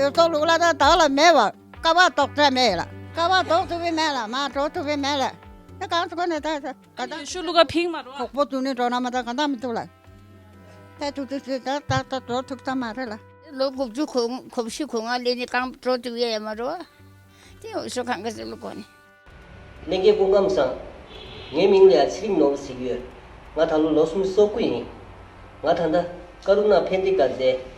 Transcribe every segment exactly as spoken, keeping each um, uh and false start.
ཡོད་ཚོ་ལུག་ལ་ད་བདག་ལ་མེད་བ། ཀ་བ་ཏོག་ཙམ་མེད་ལ། ཀ་བ་ཏོག་ཐུབ་པའི་མེད་ལ། མ་འགྲོ་ཐུབ་པའི་མེད་ལ། ད་གང་ཚོ་ནས་ད་ད་ག་ད་ཤུ་ལུ་ག་ཕིག་མ་རོ། གོག་པོ་དུ་ནས་འགྲོ་ན་མ་ད་ག་ད་མི་ཐུབ་ལ། ད་ཐུབ་ཐུབ་ད་ད་ད་འགྲོ་ཐུབ་ད་མ་རེད་ལ། ལོ་དགུ་བཅུ་གོ་གོ་བཞི་གོ་ལྔ་ལས་ནི་གང་འགྲོ་ཐུབ་ཡས་ཡ་མ་རོ། དེ་འོ་ཤོ་གང་ག་ཟེར་ལུ་གོ་ནི། ལྷན་རྒྱས་སྐུ་ཁམས་བཟང་། ངའི་མིང་ལ་ཡ་ཚེ་རིང་ནོར་བུ་ཟེར་གྱི་ཡོད། ང་ད་ལོ་ལོ་སུམ་ཅུ་སོ་དགུ་ཡིན། ང་ད་ལྟ་ཀ་རུ་ན་ཕན་བདེ་དགའ་ཚལ།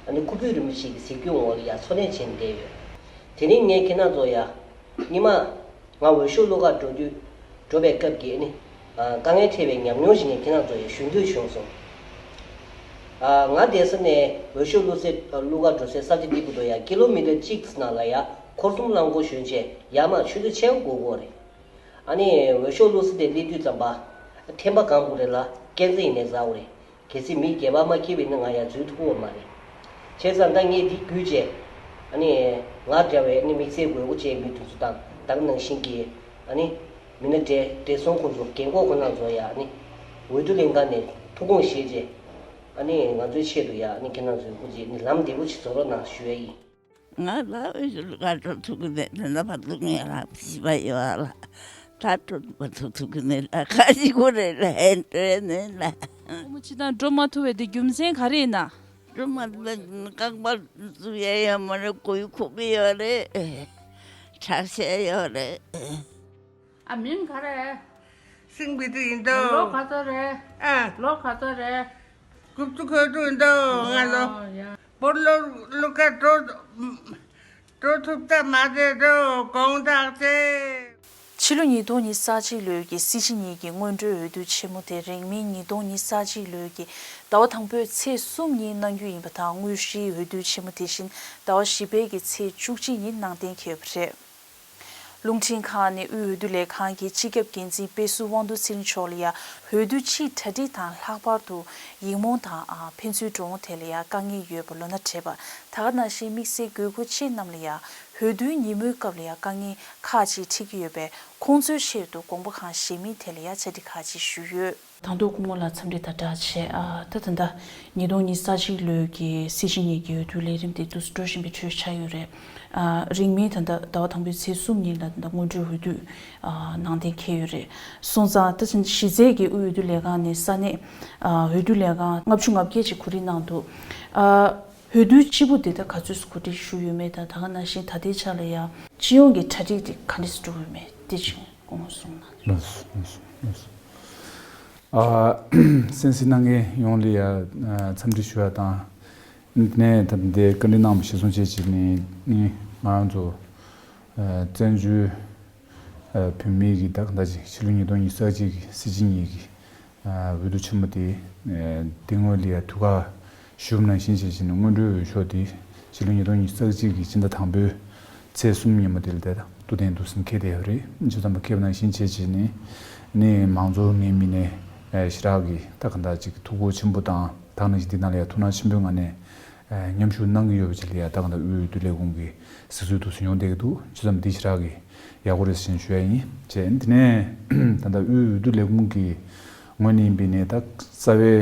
ཨ་ནི་སྐུ་སྤུན་རིན་པོ་ཆེ་གི་གཟིགས་སྐྱོང་འོག་ལ་ཡ་འཚོ་གནས་བྱས་ནས་བསྡད་ཡོད། དེ་རིང་ངས་ཁྱེད་རང་ཚོ་ཡ་སྔོན་མ་ང་འོས་ཤོག་བླུག་གར་འགྲོ་དུས་འགྲོ་བའི་སྐབས་ཀྱི་ཨ་ནི་དཀའ་ངལ་འཕྲད་པའི་ཉམས་མྱོང་ཞིག་ངས་ཁྱེད་རང་ཚོ་ཡ་ཞུ་འདོད་བྱུང་སོང་། ང་བསྡད་ས་ནས་འོས་ཤོག་བླུག་སའི་བླུག་གར་འགྲོ་སའི་ས་ཆ་འདི་བར་དུ་ཡ་ཀི་ལོ་མི་ཊར་གཅིག་ནང་ལ་ཡ་འཁོར་གསུམ་རླངས་འཁོར་ཞོན་བྱས་ཡར་མར་ཆུ་ཚོད་ཕྱེད་ཀ་འགོར་གྱི་ཡོད་རེད། ཨ་ནི་འོས་ཤོག་བླུག་ས་དེ་སླེབས་དུས་ཙམ་པ་ཐེམ་པ་གང་དགོས་རེད་ལ་སྐས་འཛེག་ཡིན་ནའི་འཛེག་དགོས་རེད། གལ་སྲིད་མི་སྒེར་པ་མ་འཁྱེར་བ་ཡིན་ན་ང་ཡར་འཛུལ་ཐུབ་ཀྱི་ཡོད་མ་རེད། བྱས་ཙང་ད་ངས་འདི་བརྒྱུད་བྱས་ཨ་ནི་ང་འདྲ་བའི་ཨ་ནི་དམིགས་བསལ་དགོས་མཁོ་ཅན་མི་དེ་ཚོ་དང་ད་ག་ནང་བཞིན་གྱི་ཨ་ནི་མི་སྣ་བགྲེས་བགྲེས་སོང་ཁོང་ཚོ་རྒན་འཁོགས་ཁོ་རང་ཚོ་ཡ་ཨ་ནི་འོས་བསྡུ་ལྷན་ཁང་ནས་ཐུགས་དགོངས་བཞེས་བྱས་ཨ་ནི་ང་ཚོའི་ཆེད་དུ་ཡ་ཨ་ནི་ཁྱེད་རང་ཚོའི་སྐུ་མཁྱེན་ཨ་ནི་ལམ་བདེ་པོ་ཞིག་བཟོ་རོགས་གནང་ཞུ་ཡ་ཡིན། ང་ལ་འོས་ཤོག་བླུག་གར་འགྲོ་ཐུབ་ཀྱི་མེད། དེ་འདྲ་བར་དུ་ངས་རང་བྱིས་པ་ཡོད་ལ། ད་འགྲོ་བར་དུ་ཐུབ་ཀྱི་མེད་ལ། ཁ་ཅིག་གོ་རེ་ལ་ཧེན་ཏོ་ནས་ལ། ཁོ་མོ་ཅི་ད་འགྲོ་མ་ཐུབ་པའི་དེ་རྒྱུ་མཚན་ག་རེ་ཡིན་ན། འགྲོ་མ་ཐུབ་པའི་རྐང་པ་བཙུགས་ཡ་ཡོད་མ་རེད། མགོ་ཡུ་ཁུག་གི་ཡོད་རེད། ཁྲག་ཤེད་ཡོད་རེད། ཨ་མིང་ག་རེ། སིང་བི་ཏི་ཡིན་ལོ་འདུག་ག་ཚོད་རེད། ཨ། ལོ་ག་ཚོད་རེད། དགུ་བཅུ་གོ་དྲུག་ཡིན་འདུག་ང་ལོ། ཨོ་ཡ། བོད་ལོ་ལོ་ཀ་འགྲོ་འགྲོ་ཐུབ་ད་མ་རེད་འགྲོ་དགོངས་དག་ཆེ། ཕྱི་ལོ་ཉིས་སྟོང་ཉི་ཤུ་རྩ་གཅིག་ལོའི་གི་སྲིད་སྤྱི་གཉིས་ཀྱི་སྔོན་འགྲོའི་འོས་བསྡུ་ཆེན་མོ་དེ་རིང་མིན་ཉིས་སྟོང་ཉི་ཤུ་རྩ་གཅིག་ལོའི་གི་ཟླ་བ་དང་པོའི་ཚེས་གསུམ་ཉིན་གནང་རྒྱུ་ཡིན་པ་དང་། དངོས་གཞིའི་འོས་བསྡུ་ཆེན་མོ་དེ་བཞིན་ཟླ་བ་བཞི་པའི་གི་ཚེས་བཅུ་གཅིག་ཉིན་གནང་གཏན་འཁེལ་ཡོད་པ་རེད། རླུང་འཕྲིན་ཁང་ནས་དབུས་འོས་བསྡུ་ལས་ཁང་གི་སྤྱི་ཁྱབ་འགན་འཛིན་དཔེ་ཟུར་དབང་འདུས་ཚེ་རིང་མཆོག་ལ་ཡ་འོས་བསྡུ་སྤྱིའི་གྲ་སྒྲིག་དང་ལྷག་པར་དུ་ཡིག་རྨོངས་དང་ཨ་ཕན་ཚུན་འགྲོ་འོང་ཐད་ལ་ཡ་དཀའ་ངལ་ཡོད་པ་ལོ་ན་བགྲེས་པ། ད་ག་ནང་བཞིན་དམིགས་བསལ་དགོས་མཁོ་ཅན་རྣམས་ལ་ཡ་འོས་བསྡུའི་ཉིན་མོའི་སྐབས་ལ་ཡ་དཀའ་ངལ་ཁག་ཅིག་འཕྲད་ཀྱི་ཡོད་པས། ཁོང་ཚོའི་ཆེད་དུ་དགོངས་པ་གང་བཞེས་མིན་ཐད་ལ་ཡ་བཅར་འདྲི་ཁག་ཅིག་ཞུས་ཡོད། དང་ཐོག་སྐུ་ངོ་ལ་འཚམས་འདྲི་དང་སྦྲགས་བྱས། ཨ་ད་ད་ལྟ་ཉིས་སྟོང་ཉི་ཤུ་རྩ་གཅིག་ལོའི་གི་སྲིད་སྤྱི་གཉིས་ཀྱི་འོས་བསྡུ་ལས་རིམ་དེ་འདུག་སེ་འགྲོ་བཞིན་པའི་འཕྲོས་ཆགས་ཡོད་རེད། ཨ་རིང་མིན་ད་ལྟ་ཟླ་བ་དང་པོའི་ཚེས་གསུམ་ཉིན་ལ་ད་ལྟ་སྔོན་འགྲོའི་འོས་བསྡུ་ཨ་གནང་གཏན་འཁེལ་ཡོད་རེད། སོང་ཙང་ད་ཕྱིན་གཞི་རྩའི་གི་དབུས་འོས་བསྡུ་ལས་ཁང་ནས་ས་གནས་ཨ་འོས་བསྡུ་ལས་ཁང་ལྔ་བཅུ་ང་བརྒྱད་ཅིག་གོ་སྒྲིག་གནང་འདུག་ཨ་འོས་བསྡུ་སྤྱི་པོ་དེ་ད་ག་ཚོད་གོ་སྒྲིག་ཞུས་ཡོད་མེད་དང་། ད་ག་ནང་བཞིན་ད་ལྟའི་ཆ་ལ་ཡང་སྤྱི་ཡོངས་ཀྱི་གྲ་སྒྲིག་དེ་ག་འདྲས་སེ་འགྲོ་གི་ཡོད་མེད་དེ་ཅིག་སྐུ་ངོ་གསུངས་གནང་། ལགས་སོ། ལགས་སོ། ལགས་སོ། ཨ་གསན་གཟིགས་གནང་མཁན་ཡོངས་ལ་ཡ་འཚམས་འདྲི་ཞུ་བ་དང་། དེ་ནས་ད་ལྟའི་བཀའ་འདྲི་གནང་བ་གཞིར་བཟུང་བྱས་བྱས་ནས་ནི་ང་རང་ཚོ་ཨ་བཙན་བྱོལ་ཨ་བོད་མིའི་གི་ད་ག་འདྲ་ཅིག་ཕྱི་ལོ་ཉིས་སྟོང་ཉི་ཤུ་རྩ་གཅིག་གི་སྲིད་སྤྱི་གཉིས་ཀྱི་ཨ་འོས་བསྡུ་ཆེན་མོ་དེ་ཨ་དེ་སྔོན་ལ་ཡ་ཐུགས་ཁག་ཞུ་བ་ནང་བཞིན་བྱས་བྱས་ནས་སྔོན་འགྲོའི་འོས་ཤོག་དེ་ཕྱི་ལོ་ཉིས་སྟོང་ཉི་ཤུ་རྩ་གཅིག་གི་སྤྱི་ཟླ་དང་པོའི་ཚེས་གསུམ་ཉིན་མོ་དེ་ལ་དེ་དང་སྟབས་བསྟུན་འདུག་སེ་འཁེལ་བསྡད་ཡོད་རེད། བྱས་ཙང་འཁེལ་བ་ནང་བཞིན་བྱས་བྱས་ནས་ནི་མང་གཙོ་ངོས་མི་ནས་ཨ་ཞེ་དྲག་གི་ད་ག་འདྲ་ཅིག་ཐུགས་ཁུར་ཆེན་པོ་དང་། ད་ག་ནང་བཞིན་འདི་ནང་ལ་ཡ་ཐུགས་སྣང་ཆེན་པོའི་ངང་ནས་ཨ་མཉམ་ཞུགས་གནང་གི་ཡོད་པ་ཅིག་ལ་ཡ་ད་ག་འདྲ་དབུས་འོས་བསྡུ་ལས་ཁུངས་ཀྱི་གཟིགས་ཚུལ་འདུག་སེ་ཡོང་བསྡད་ཀྱི་འདུག་བྱས་ཙང་འདི་ཞེ་དྲག་གི་ཡག་པོ་རེད་ཟེར་ཞུ་ཡ་ཡིན། བྱས་འདི་ནས་ད་ལྟ་དབུས་འོས་བསྡུ་ལས་ཁུངས་ཀྱི་ངོས་ནས་ཡིན་པའི་ནས་ད་རྩ་བའི་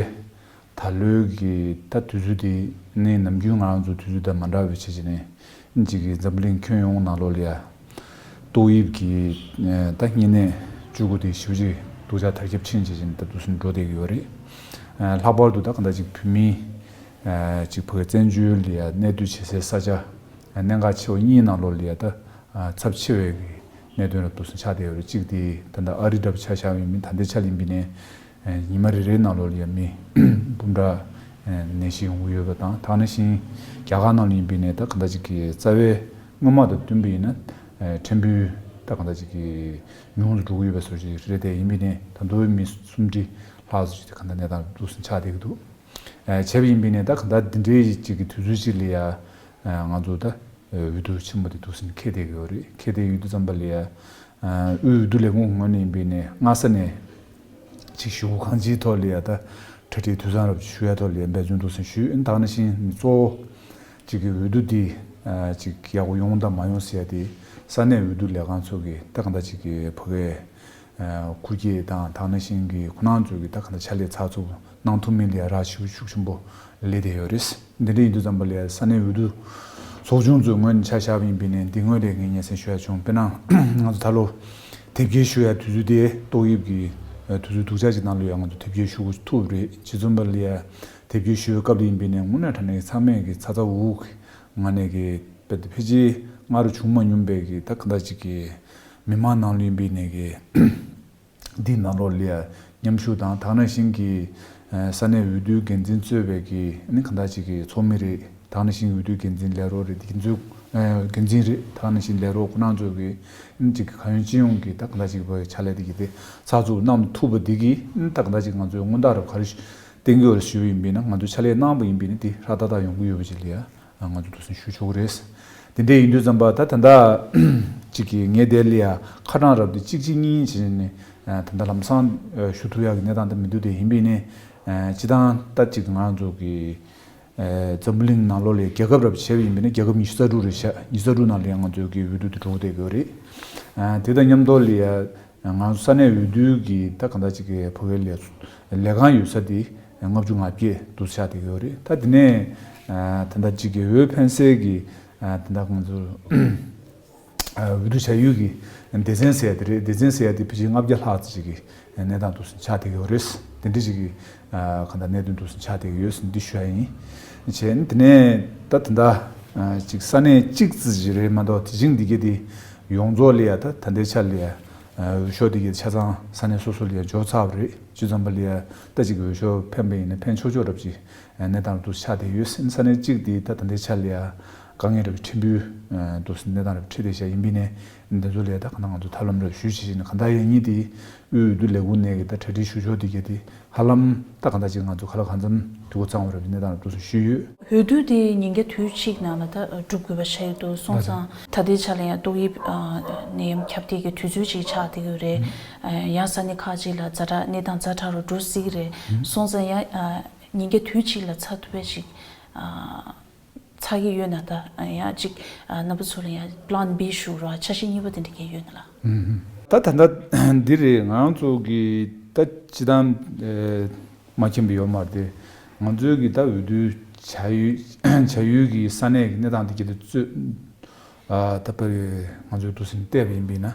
ད་ལོའི་གི་ད་དུས་ཚོད་དེ་ནི་ནམ་རྒྱུན་ང་རང་ཚོ་དུས་ཚོད་དང་མ་འདྲ་བའི་ཆ་ཅིག་ནས་གཅིག་གི་འཛམ་བུ་གླིང་ཁྱོན་ཡོངས་ནང་ལོགས་ལ་ཡ་ཏོག་དབྱིབས་ཀྱི་ད་བསྙེན་གནས་བཅུ་དགུ་དེ་ཞེ་པོ་ཅིག་སྡུག་ཅག་དར་ཁྱབ་ཕྱིན་བྱས་ནས་ད་དུས་སུ་འགྲོ་བསྡད་ཀྱི་ཡོད་རེད། ལྷག་པར་དུ་ད་ག་འདྲ་ཅིག་བོད་མི་ཅིག་བོད་བཙན་བྱོལ་ལ་ཡ་གནས་སྡོད་བྱེད་སའི་ས་ཆ་གནད་འགག་ཆེ་བ་གཉིས་ནང་ལོགས་ལ་ཡ་ད་ཚབས་ཆེ་བའི་གནད་དོན་ལ་འདུག་སེ་ཆགས་བསྡད་ཡོད་རེད། གཅིག་དེ་ད་ལྟ་ཨ་རི་འདྲ་པོ་ཆ་བཞག་པ་ཡིན་མིན་ད་ལྟའི་ཆ་ལ་ཡིན་པ་ཡིན་ནའི་ཉི་མ་རེ་རེའི་ནང་ལོགས་ལ་ཡ་མི་འབུམ་ཕྲག་ནང་བཞིན་ཡོང་གི་ཡོད་པ་དང་། ད་ག་ནང་བཞིན་རྒྱ་གར་ནང་ལ་ཡིན་པ་ཡིན་ནའི་ད་ག་འདྲ་ཅིག་གི་རྩ་བའི་སྔོན་མ་དང་བསྟུན་པ་ཡིན་ན་ཕྲན་བུ་ད་ག་འདྲ་ཅིག་གི་ཉུང་དུ་འགྲོ་གི་ཡོད་པའི་བཟོ་ཅིག་རེད། དེ་ཡིན་པ་ཡིན་ནའི་ད་དུང་མི་སུམ་ཁྲི་ལྷག་ཙམ་ཅིག་ད་ག་འདྲ་གནས་སྟངས་འདུག་སེ་ཆགས་བསྡད་ཀྱི་འདུག་བྱས་པ་ཡིན་པ་ཡིན་ནའི་ད་ག་འདྲ་འདི་འདྲའི་ཅིག་གི་དུས་ཚོད་ཅིག་ལ་ཡ་ང་ཚོ་ད་འོས་བསྡུ་ཆེན་མོ་དེ་འདུག་སེ་འཁེལ་བསྡད་ཀྱི་ཡོད་རེད། འཁེལ་བསྡད་ཡོད་དུས་ཙམ་པ་ལ་ཡ་དབུས་འོས་བསྡུ་ལས་ཁུངས་ངོས་ནས་ཡིན་པ་ཡིན་ནའི་སྔ་ས་ནས་ཅིག་ཞུ་སྒོ་གང་ཅིའི་ཐོག་ལ་ཡ་ད་གྲ་སྒྲིག་དུས་བཟང་རབ་ཞུ་ཡ་ཐོག་ལ་ཡ་འབད་བརྩོན་འདུག་སེ་ཞུས། ད་ག་ནང་བཞིན་གཙོ་བོ་ཅིག་གི་འོས་བསྡུ་འདི་ཅིག་ཡག་པོ་ཡོང་དང་མ་ཡོང་ཟེར་ཡ་དེ་ས་གནས་འོས་བསྡུ་ལས་ཁང་ཚོ་གི་ད་ག་འདྲ་ཅིག་གི་ཕ་གིའི་ཁུར་སྐྱེད་དང་། ད་ག་ནང་བཞིན་གྱི་ཁོ་རང་ཚོས་ཀྱི་ད་ག་འདྲ་ཕྱག་ལས་ཚགས་ཚུད་གནང་ཐུབ་མིན་ལ་ཡ་རག་ཤུགས་ཤུགས་ཆེན་པོ་སླེབས་བསྡད་ཡོད་རེད། འདི་འདྲ་ཡིན་དུས་ཙམ་པ་ལ་ཡ་ས་གནས་འོས་བསྡུ་ ཚོགས་ཆུང་ཚོའི་ངོས་ནས་ཆ་བཞག་པ་ཡིན་པ་ཡིན་ནའི་འདི་ངོས་ལས་ངས་སྙན་སེང་ཞུ་ཡ་བྱུང་། དཔེར་ན་ང་ཚོ་ད་ལོ་དེབ་སྐྱེལ་ཞུ་ཡ་དུས་ཚོད་དེ་ཏོག་དབྱིབས་ཀྱི་དུས་ཚོད་སྡུག་ཅག་ཅིག་ནང་ལ་ཡང་ང་ཚོ་དེབ་སྐྱེལ་ཞུ་དགོས་ཐུག་རེད། ཅི་ཙམ་པ་ལ་ཡ་དེབ་སྐྱེལ་ཞུ་བའི་སྐབས་ལ་ཡིན་པ་ཡིན་ནའི་དངོས་གནས་དྲང་གནས་ཚང་མས་ཀྱི་ཚ་ཚ་འུར་འུར་གི་ངང་ནས་ཀྱི་དཔེ་དེ་ཕལ་ཆེར་སྔ་རུ་བྱུང་མ་མྱོང་པའི་གི་ད་ག་འདྲ་ཅིག་གི་མི་མང་ནང་ལ་ཡིན་པ་ཡིན་ནའི་གི་འདིའི་ནང་ལོགས་ལ་ཡ་མཉམ་ཞུགས་དང་། དེ་ནང་བཞིན་གྱི་ས་གནས་འོས་བསྡུའི་འགན་འཛིན་གཙོས་པའི་གི་ཨ་ནི་གང་དག་ཅིག་གི་ཚོགས་མི་རེད། དེ་ནང་བཞིན་འོས་བསྡུའི་འགན་འཛིན་ལས་རོགས་རེད། འགན་འཛིན་འགན་འཛིན་རེད། དེ་ནང་བཞིན་ལས་རོགས་ཁོ་རང་ཚོ་གི་ཨ་ནི་ཅིག་གི་གང་ཡོད་ཅི་ཡོང་གི་ད་གང་དག་ཅིག་གི་ཕྱག་ལས་དེ་གི་དེ་ཚགས་ཚུད་གནང་ཐུབ་པ་འདི་གི་ཨ་ནི་ད་གང་དག་ཅིག་ང་ཚོས་སྔོན་བརྡ་རབ་ག་རེ་བསྟན་གྱི་ཡོད་རེད་ཞུས་པ་ཡིན་པ་ཡིན་ན། ང་ཚོས་ཕྱག་ལས་གནང་བ་ཡིན་པ་ཡིན་ན་དེ་ཧྲ་ཏག་ཏག་ཡོང་གི་ཡོད་པ་ཅིག་ལ་ཡ། ང་ཚོ་འདུག་སེ་ཞུ་ཆོག་གི་རེད། དེ་འདྲ་ཡིན་དུས་ཙམ་པ་ད་ད་ལྟ་ཅིག་གི་ངས་དེ་ལ་ཡ་ཁ་གྲངས་རབ་དེ་གཅིག་གཅིག་གཉིས་གཉིས་བྱས་ནས་ད་ལྟ་ལམ་སང་ཞུ་ཐུབ་ཡག་གི་གནས་སྟངས་དེ་མི་འདུག་དེ་ཡིན་པ་ཡིན་ནའི་སྤྱི་བཏང་ད་ཅིག་ང་ཚོ་གི་འཛམ་བུ་གླིང་ནང་ལོགས་ལ་རྒྱལ་ཁབ་རབ་བྱས་པ་ཡིན་པ་ཡིན་ན་རྒྱལ་ཁབ་ཉི་ཤུ་རྩ་དྲུག་རེད་ཤག་ཉི་ཤུ་རྩ་དྲུག་ནང་ལ་ཡ་ང་ཚོའི་གི་འོས་བསྡུ་དེ་འགྲོ་བསྡད་ཡོད་རེད། དེ་དང་མཉམ་དུ་ལ་ཡ། ང་ཚོ་ས་གནས་འོས་བསྡུ་གི་ད་གང་ལྟར་ཅིག་གི་ཕ་གིའི་ལས་ལས་ཁང་ཡོད་ས་དེ་ལྔ་བཅུ་ང་བརྒྱད་འདུག་ཆགས་བསྡད་ཀྱི་ཡོད་རེད། ད་དེ་ནས་ད་ལྟ་ཅིག་གི་འོས་འཕེན་སའི་གི་ད་ལྟ་ང་ཚོ་འོས་བསྡུ་བྱ་ཡུལ་གྱི་སྡེ་ཚན་ཟེར་ཡ་དེ་རེད། སྡེ་ཚན་ཟེར་ཡ་དེ་ཕལ་ཆེར་ལྔ་བརྒྱ་ལྷག་ཙམ་ཅིག་གི་གནས་སྟངས་འདུག་སེ་ཆགས་བསྡད་ཀྱི་ཡོད་རེད། དེ་འདྲ་ཅིག་གི་གང་ལྟར་གནད་དོན་འདུག་སེ་ཆགས་བསྡད་ཀྱི་ཡོད་ཟེར་འདི་ཞུ་ཡ་ཡིན། བྱས་ནས་དེ་ནས་ད་ད་ལྟ་ཅིག་ས་གནས་གཅིག་ཙམ་ཅིག་རེད་མ་གཏོགས་དེ་བཞིན་འདི་ག་དེ་ཡོངས་རྫོགས་ལ་ཡ་ད་ད་ལྟའི་ཆ་ལ་ཡ། འོས་ཤོག་དེ་གའི་ཆ་ཚང་ས་གནས་སོ་སོ་ལ་ཡ་འབྱོར་ཚར་བ་རེད། བྱས་ཙང་པ་ལ་ཡ་ད་ཅིག་འོས་ཤོག་འཕེན་པ་ཡིན་ན་འཕེན་ཆོག་ཆོག་རབ་ཅིག་གནས་སྟངས་རབ་ཏུ་ཆགས་བསྡད་ཡོད། ས་གནས་གཅིག་དེ་ད་ད་ལྟའི་ཆ་ལ་ཡ་དཀའ་ངལ་རབ་ཕྲན་བུ་འདུག་སེ་གནས་སྟངས་རབ་འཕྲད་བསྡད་བཞག་ཡིན་པ་ཡིན་ནའི་འདི་ཚོ་ལ་ཡ་ད་གང་ལྟར་ང་ཚོ་ཐབས་ལམ་རབ་ཞུས་བྱས་བྱས་ནས་གང་ལྟར་ཡ་གཉིས་དེ་དབུས་འོས་བསྡུ་ལས་ཁུངས་ནས་གི་ད་གྲ་སྒྲིག་ཞུ་ཆོག་དེ་གའི་དེ་ཧ་ལམ་ད་གང་ལྟར་ཅིག་ང་ཚོ་ག་ལ་གང་འཚམ་འཐུས་སྒོ་ཚང་བ་རབ་ཀྱི་གནས་སྟངས་རབ་ཏུ་སུ་ཞུས་ཡོད། འོས་བསྡུ་དེ་ཉིན་འགའ་དུས་གཅིག་ནང་ལ་ད་སྒྲུབ་དགོས་པ་ཆགས་ཡོད་འདུག་སོང་ཙང་ད་ལྟའི་ཆ་ལ་ཡང་ཏོག་དབྱིབས་ནད་ཡམས་ཁྱབ་གདལ་གྱི་དུས་ཚོད་ཅིག་ཆགས་བསྡད་ཀྱི་ཡོད་རེད། ཡང་ས་གནས་ཁག་ཅིག་ལ་ཛ་དྲག་གནས་སྟངས་ཛ་དྲག་རུ་འགྲོ་སྲིད་ཀྱི་རེད། སོང་ཙང་ཡང་ཉིན་འགའ་དུས་གཅིག་ལ་ཚར་ཐུབ་པ་ཅིག་ཚར་གྱི་ཡོད་ན། ད་ཡང་ཅིག་རྣམ་པ་ཚོ་ལ་ཡང་པི་ལན་བི་ཞུ་རོགས། འཆར་གཞི་གཉིས་པ་དེ་འདྲ་གས་ཡོད་ན་ལ། ད་ད་ལྟ་འདི་རེད། ང་རང་ཚོ་གི་ད་སྤྱི་བཏང་མ་མཁྱེན་པ་ཡོད་མ་རེད་དེ། ང་ཚོའི་གི་ད་འོས་བསྡུ་བྱ་ཡུལ་བྱ་ཡུལ་གི་ས་གནས་ཀྱི་གནས་སྟངས་དེ་གི་ད་གཙོས་ད་པ་རེད། ང་ཚོའི་འདུག་སེ་བལྟས་པ་ཡིན་པས་ན།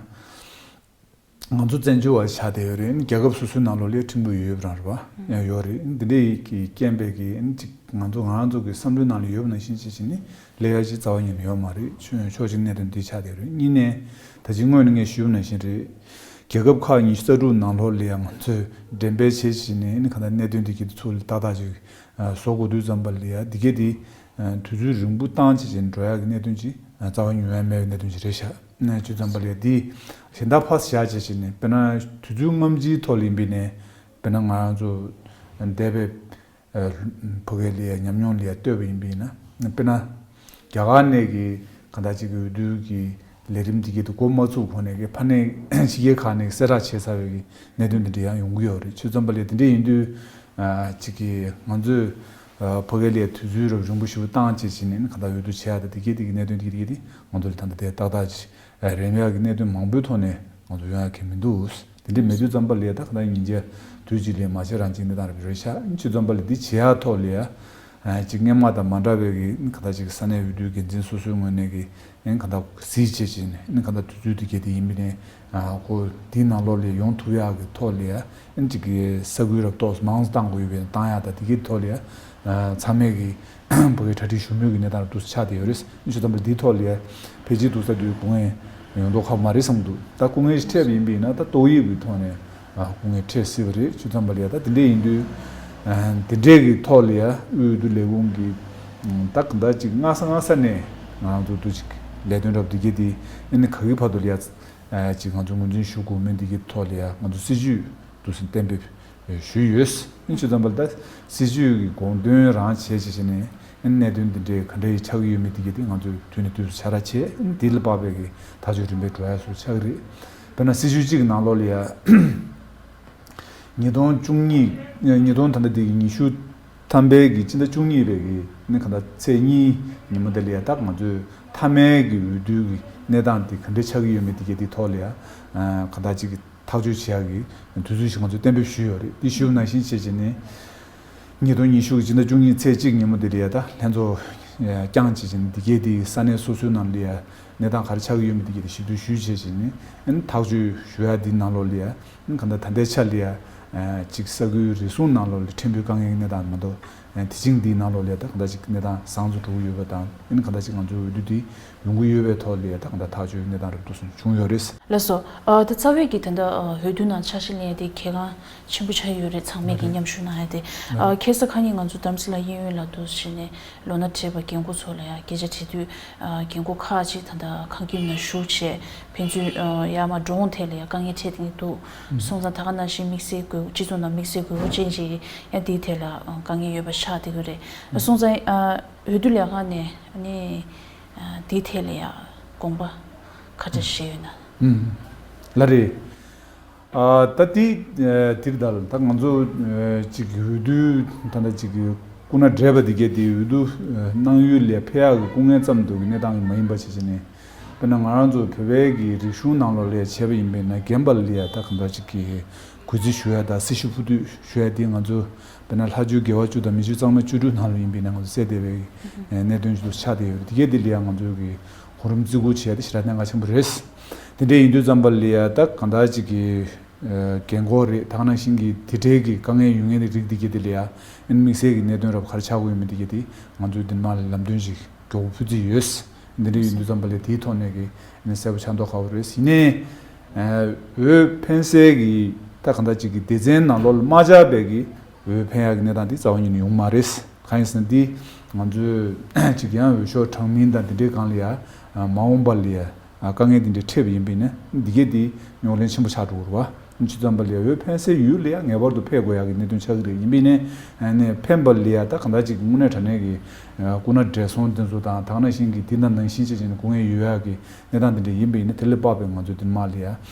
ང་ཚོ་བཙན་བྱོལ་བ་ཆགས་བསྡད་ཡོད་རེད། རྒྱལ་ཁབ་སོ་སོའི་ནང་ལོགས་ལ་ཁྲིམས་དཔོན་ཡོད་པ་རང་རེད་པ། ཡང་ཡོད་རེད། འདི་འདྲའི་གི་རྐྱེན་པས་གི་ཅིག་ང་ཚོ་ང་རང་ཚོ་གི་བསམ་བློའི་ནང་ལ་ཡོད་པ་ནང་བཞིན་ཅིག་བྱས་ནས་ལས་ཡ་ཅིག་རྩ་བ་ཉིད་ནས་ཡོད་མ་རེད། ཕྱོགས་ཕྱོགས་གཅིག་གནད་དོན་འདི་ཆགས་བསྡད་ཡོད་རེད། གཉིས་ནས་ད་ཅི་སྔོན་ནས་ངས་ཞུས་པ་ནང་བཞིན་རེད། རྒྱལ་ཁབ་ཁག་ཉི་ཤུ་རྩ་དྲུག་ནང་ལོགས་ལ་ཡང་ང་ཚོས་འགྲེམས་སྤེལ་བྱས་བྱས་ནས་ཨ་ནི་གང་ལྟར་གནད་དོན་འདི་གི་ཚུར་ལ་ཏག་ཏག་ཅིག་བཟོ་དགོས་དུས་ཙམ་པ་ལ་ཡ་འདི་གས་འདི་དུས་ཚོད་རིང་པོ་བཏང་བྱས་བྱས་ནས་འགྲོ་ཡག་གི་གནད་དོན་ཅིག་རྩ་བ་ཉིད་ནས་མེད་པའི་གནད་དོན་ཅིག་རེད་ཤག་ནས་བྱས་ཙམ་པ་ལ་ཡ་འདི་གཞན་དག་ཕར་བཞག་བྱས་བྱས་ནས་དཔེར་ན་དུས་ཚོད་སྔ་ཕྱིའི་ཐོག་ལ་ཡིན་པས་ནས་དཔེར་ན་ང་རང་ཚོ་འདས་པའི་ཨ་ཕ་གིའི་ལ་ཡ་ཉམས་མྱོང་ལ་ཡ་ལྟོས་པ་ཡིན་པས་ན། དཔེར་ན་རྒྱ་གར་ནས་ཀྱི་གང་ལྟར་ཅིག་གི་འོས་བསྡུ་གི་ལས་རིམ་འདི་གའི་དུ་འགོ་མ་ཚུགས་གོང་ནས་ཀྱི་ཕ་ནས་ཕྱི་རྒྱལ་ཁག་ནས་གསལ་བསྒྲགས་བྱས་ཚར་བའི་གི་གནད་དོན་འདི་འདྲ་ཡང་ཡོང་གི་ཡོད་རེད། བྱས་ཙམ་པ་ལ་ཡ་འདི་འདྲ་ཡིན་དུས་ཨ་ཅིག་གི་ང་ཚོས་ཨ་ཕ་གིའི་ལ་ཡ་དུས་ཚོད་རབ་རིང་པོ་ཞིག་བཏང་བྱས་བྱས་ནས་གང་ལྟར་འོས་བསྡུ་བྱེད་ཡག་དང་འདི་གའི་འདི་གའི་གནད་དོན་འདི་གའི་འདི་གའི་འདི་ང་ཚོ་ལ་ད་ལྟ་དེ་ཏག་ཏག་ཅིག་རེམ་ཡག་གི་གནད་དོན་མང་པོའི་ཐོག་ནས་ང་ཚོ་ཡོང་ཡག་གི་མི་འདུག་དེ་འདྲ་མེད་དུས་ཙམ་པ་ལ་ཡ་ད་ག་ད་ཉིན་རྒྱ་དུས་གཅིག་ལ་མ་བྱས་རང་གཅིག་གནས་སྟངས་རེ་རེ་ཆགས། བྱས་ཙམ་པ་ལ་འདི་བྱེད་ཡག་ཐོག་ལ་ཡ་ཅིག་སྔོན་མ་དང་མ་འདྲ་བའི་གི་ག་ད་ཅིག་ས་གནས་འོས་བསྡུའི་འགན་འཛིན་སོ་སོའི་ངོས་ནས་གི་ག་ད་གཟིགས་བྱས་བྱས་ནས་ག་ད་དུས་ཚོད་དེ་གས་དེ་ཡིན་པ་ནས་ཁོ་འདིའི་ནང་ལོགས་ལ་ཡོང་ཐུབ་ཡག་གི་ཐོག་ལ་ཡ་ཅིག་གི་ས་ཁུལ་རབ་ཏོག་མང་བཏང་དགོས་ཡོད་པའི་བཏང་ཡག་དང་དེ་གའི་ཐོག་ལ་ཡ་ཚང་མས་གི་ཕ་གིའི་གྲ་སྒྲིག་ཞུ་མུས་ཀྱི་གནས་སྟངས་རབ་ཏུ་ཆགས་བསྡད་ཡོད་རེད། བྱས་ཙམ་པ་འདིའི་ཐོག་ལ་ཡ་ཕལ་ཆེར་དུ་ས་དུས་སྐུ་ངལ་ཡོང་མདོག་ཁ་པོ་མ་རེད་བསམ་འདུག་ད་སྐུ་ངལ་ཞིག་འཕྲད་པ་ཡིན་པ་ཡིན་ན་ད་ཏོག་དབྱིབས་ཀྱི་ཐོག་ནས་སྐུ་ངལ་འཕྲད་སྲིད་པ་རེད། བྱས་ཙམ་པ་ལ་ཡ་ད་དེ་འདྲ་ཡིན་དུས་དེ་འདྲའི་གི་ཐོག་ལ་ཡ་དབུས་འོས་བསྡུ་ལས་ཁུངས་ཀྱི་ད་ག་འདྲ་ཅིག་སྔ་ས་སྔ་ས་ནས་ང་རང་ཚོ་འདུ་ཅིག་ལས་དོན་རབ་འདི་གས་དེ་ཨ་ནི་ག་གི་བར་དུ་ལ་ཡ་ཅིག་ང་ཚོ་ངོས་འཛིན་ཞུ་དགོས་མིན་འདི་གའི་ཐོག་ལ་ཡ་ང་ཚོ་སྲིད་ཇུས་འདུག་སེ་གཏན་འབེབས་ཞུས་ཡོད། ཨིན་ཅི་ཙམ་པ་ལ་ད་སྲིད་ཇུས་ཀྱི་དགོངས་དོན་རང་བྱས་བྱས་བྱས་ནས་ཨིན་གནད་དོན་འདི་འདྲའི་ག་འདྲ་ཡི་ཆགས་ཀྱི་ཡོད་མེད་འདི་གའི་དེ་ང་ཚོས་དུས་ནས་དུས་སུ་ཆ་ར་བྱས། ཨིན་འདི་ལ་དཔག་པའི་གི་ཐག་གཅོད་རིམ་པས་འགྲོ་ཡ་སུ་ཆགས་ཀྱི་རེད། དཔེར་ན་སྲིད་ཇུས་གཅིག་གི་ནང་ལོགས་ལ་ཡ་ཉིས་སྟོང་བཅུ་གཉིས་ཉིས་སྟོང་ད་ལྟ་འདི་གི་ཉི་ཤུ་ཐམ་པའི་གི་སྤྱི་ཟླ་བཅུ་གཉིས་པའི་གི་ནི་ག་ད་ཚེས་གཉིས་ཉིན་མོ་དེ་ལ་ཡ་ད་ང་ཚོས་མཐའ་མའི་གི་འོས་བསྡུའི་གི་གནས་སྟངས་དེ་ག་འདྲ་ཆགས་ཀྱི་ཡོད་མེད་དེ་གའི་དེ་ཐོག་ལ་ཡ་ག་ད་ཅིག་གི་ཐག་གཅོད་བྱེད་ཡག་གི་དུས་ཚོད་ཞིག་ང་ཚོས་གཏན་འབེབས་ཞུས་ཡོད་རེད། དེ་ཞུས་པ་ནང་བཞིན་བྱས་བྱས་ནས་ཉིས་སྟོང་ཉི་ཤུ་གི་སྤྱི་ཟླ་བཅུ་གཉིས་ཚེས་གཅིག་ཉིན་མོ་དེ་ལ་ཡ་ད་ལྷན་ཚོགས་ བསྐྱངས་བྱས་བྱས་ནས་འདི་གས་དེ་ས་གནས་སོ་སོའི་ནང་ལ་ཡ་གནས་སྟངས་ག་རེ་ཆགས་ཀྱི་ཡོད་མེད་འདི་གས་དེ་ཞིབ་འཇུག་ཞུས་བྱས་བྱས་ནས་ཨ་ནི་ཐག་གཅོད་ཞུ་ཡ་འདི་ནང་ལོགས་ལ་ཡ་ཨ་ནི་གང་ལྟར་ད་ལྟའི་ཆ་ལ་ཡ་ཅིག་ས་ཁུལ་རེ་ཟུང་ནང་ལོགས་ལ་ཕྲན་བུ་དཀའ་ངལ་གྱི་གནས་སྟངས་མ་གཏོགས་དེ་བྱིངས་འདིའི་ནང་ལོགས་ལ་ཡ་ད་གང་ལྟར་ཅིག་གནས་སྟངས་བཟང་དུ་འགྲོ་གི་ཡོད་པ་དང་ཨ་ནི་གང་ལྟར་ཅིག་ང་ཚོའི་འོས་བསྡུ་འདི་ཡོང་གི་ཡོད་པའི་ཐོག་ལ་ཡ་ད་གང་ལྟར་ཐག་གཅོད་གནས་སྟངས་རབ་ཏུ་སོང་བྱུང་ཡོད་རེད། ལགས་སོ། ཨ་ད་རྩ་བའི་གི་ད་ལྟ་ཨ་འོས་བསྡུ་ནང་ཆ་ཤས་ལེན་ཡ་དེ་གལ་འགངས་ཆེན་པོ་ཆགས་ཡོད་རེད། ཚང་མས་ཀྱི་མཉམ་ཞུགས་གནང་ཡ་དེ། ཨ་ཁ་སང་ཁ་ཉིན་ང་ཚོ་རྡ་རམ་ས་ལ་གཡས་གཡོན་ལ་འདུག་བྱས་ནས་ལོ་ན་བགྲེས་པ་རྒན་གོག་ཚོ་ལ་ཡ་སྐད་ཆ་དྲིས་དུས་ཨ་རྒན་གོག་ཁག་ཅིག་ད་ལྟ་ཁང་ཁྱིམ་ནང་བཞུགས་བྱས་ཕན་ཚུན་ཨ་ཡར་མར་འགྲོ་འོང་ཐད་ལ་ཡ་དཀའ་ངལ་འཕྲད་བསྡད་ཀྱི་འདུག་སོང་ཙང་ད་ག་ནང་བཞིན་དམིགས་བསལ་དགོས་སྤྱི་ཚོགས་ནང་དམིགས་བསལ་དགོས་མཁོ་ཅན་ཅིག་ཡ་དེའི་ཐད་ལ་ཨ་དཀའ་ངལ་ཡོད་པ་ཆགས་བསྡད་ཀྱི་རེད། སོང་ཙང་ཨ་འོས་བསྡུ་ལས་ཁང་ནས་ཨ་ནི་ཨ་དེའི་ཐད་ལ་ཡ་དགོངས་པ་ག་འདྲ་བཞེས་ཡོད་ན། ལགས་རེད། ཨ་ད་དེ་ཨ་དེ་རེད་ད། ད་ང་ཚོ་ཨ་ཅིག་འོས་བསྡུ་ད་ལྟ་ཅིག་སྐུ་ན་བགྲེས་པ་འདི་གས་དེ་འོས་བསྡུ་ཨ་གནང་ཡུལ་ལ་ཕེབས་ཡག་གི་སྐུ་ངལ་ཙམ་འདུག་གི་གནས་སྟངས་མ་ཡིན་པ་བྱས་བྱས་ནས། དཔེར་ན་ང་རང་ཚོ་བོད་པའི་གི་རིག་གཞུང་ནང་ལོགས་ལ་བྱས་པ་ཡིན་པས་ན་རྒན་པ་ལ་ཡ་ད་གང་ལྟར་ཅིག་གི་གུས་བརྩི་ཞུ་ཡ་དང་སྲི་ཞུ་ཕུལ་དུས་ཞུ་ཡ་དེ་ང་ཚོ་དཔེར་ན་ལྷ་ཆོས་དགེ་བ་བཅུ་དང་མི་ཆོས་གཙང་མ་བཅུ་དྲུག་ནང་ལ་ཡིན་པས་ན་ང་ཚོ་གསལ་བསྡད་པའི་གནད་དོན་ཞིག་ཏུ་ཆགས་བསྡད་ཡོད་རེད། དེ་གས་དེ་ལ་ཡ་ང་ཚོ་གི་གོ་རིམ་བརྩི་བཀུར་བྱས་ཏེ་ཞེ་དྲག་གནད་འགག་ཆེན་པོ་རེད། དེ་འདྲ་ཡིན་དུས་ཙམ་པ་ལ་ཡ་ད་གང་ལྟར་ཅིག་གི་ཨ་རྒན་གོག་རེད། ད་ག་ནང་བཞིན་གྱི་དེ་འདྲའི་གི་དཀའ་ངལ་ཡོད་མཁན་གྱི་རིགས་འདི་གས་དེ་ལ་ཡ་ཨ་ནི་དམིགས་བསལ་གྱི་གནད་དོན་རབ་ག་རེ་ཆགས་ཀྱི་ཡོད་མེད་འདི་གས་དེ་ང་ཚོས་འདི་མ་ལ་ལམ་སྟོན་ཞིག་མགྱོགས་པོ་ཕུལ་རྩིས་ཡོད། འདི་འདྲ་ཡིན་དུས་ཙམ་པ་ལ་དེའི་ཐོག་ནས་ཀྱི་ཨ་ནི་གསལ་པོ་ཆགས་མདོག་ཁ་པོ་རེད། ཡིན་ནའི་ཨ་འོས་འཕེན་སའི་གི་ད་གང་ལྟར་ཅིག་གི་སྡེ་ཚན་ནང་ལོགས་ལ་མ་བཅར་བའི་གི་འོས་འཕེན་ཡག་གི་གནས་སྟངས་འདི་རྩ་བ་ཉིད་ནས་ཡོང་མ་རེད། གང་ཡིན་ཟེར་ན་འདི་ང་ཚོས་ཅིག་ཡང་འོས་ཤོག་གྲངས་མིན་དང་འདི་འདྲའི་སྒང་ལ་ཡ་མ་འོངས་པ་ལ་ཡ་དཀའ་ངལ་འདི་འདྲའི་འཕྲད་པ་ཡིན་པས་ན་འདི་གས་འདི་རྙོག་གླེང་ཆེན་པོ་ཆགས་འགྲོ་གི་རེད་བ། ཅི་ཙམ་པ་ལ་ཡ་འོས་འཕེན་སའི་ཡུལ་ལ་ཡ་ངེས་པར་དུ་ཕེབས་དགོས་ཡག་གི་གནད་དོན་ཆགས་ཀྱི་རེད། ཡིན་པས་ན་ནས་འཕེན་པ་ལ་ཡ་ད་གང་ལྟར་ཅིག་དངོས་གནས་དྲང་གནས་ཀྱི་སྐུ་ན་བགྲེས་སོང་དེ་ཚོ་དང་ད་ག་ནང་བཞིན་གྱི་འདི་དང་ནང་བཞིན་བྱས་བྱས་ནས་སྐུ་ངལ་ཡོད་ཡག་གི་གནས་སྟངས་འདི་འདྲ་ཡིན་པས་ན་དེ་ལས་དཔག་པའི་ང་ཚོས་འདི་མ་ལ་ཡ་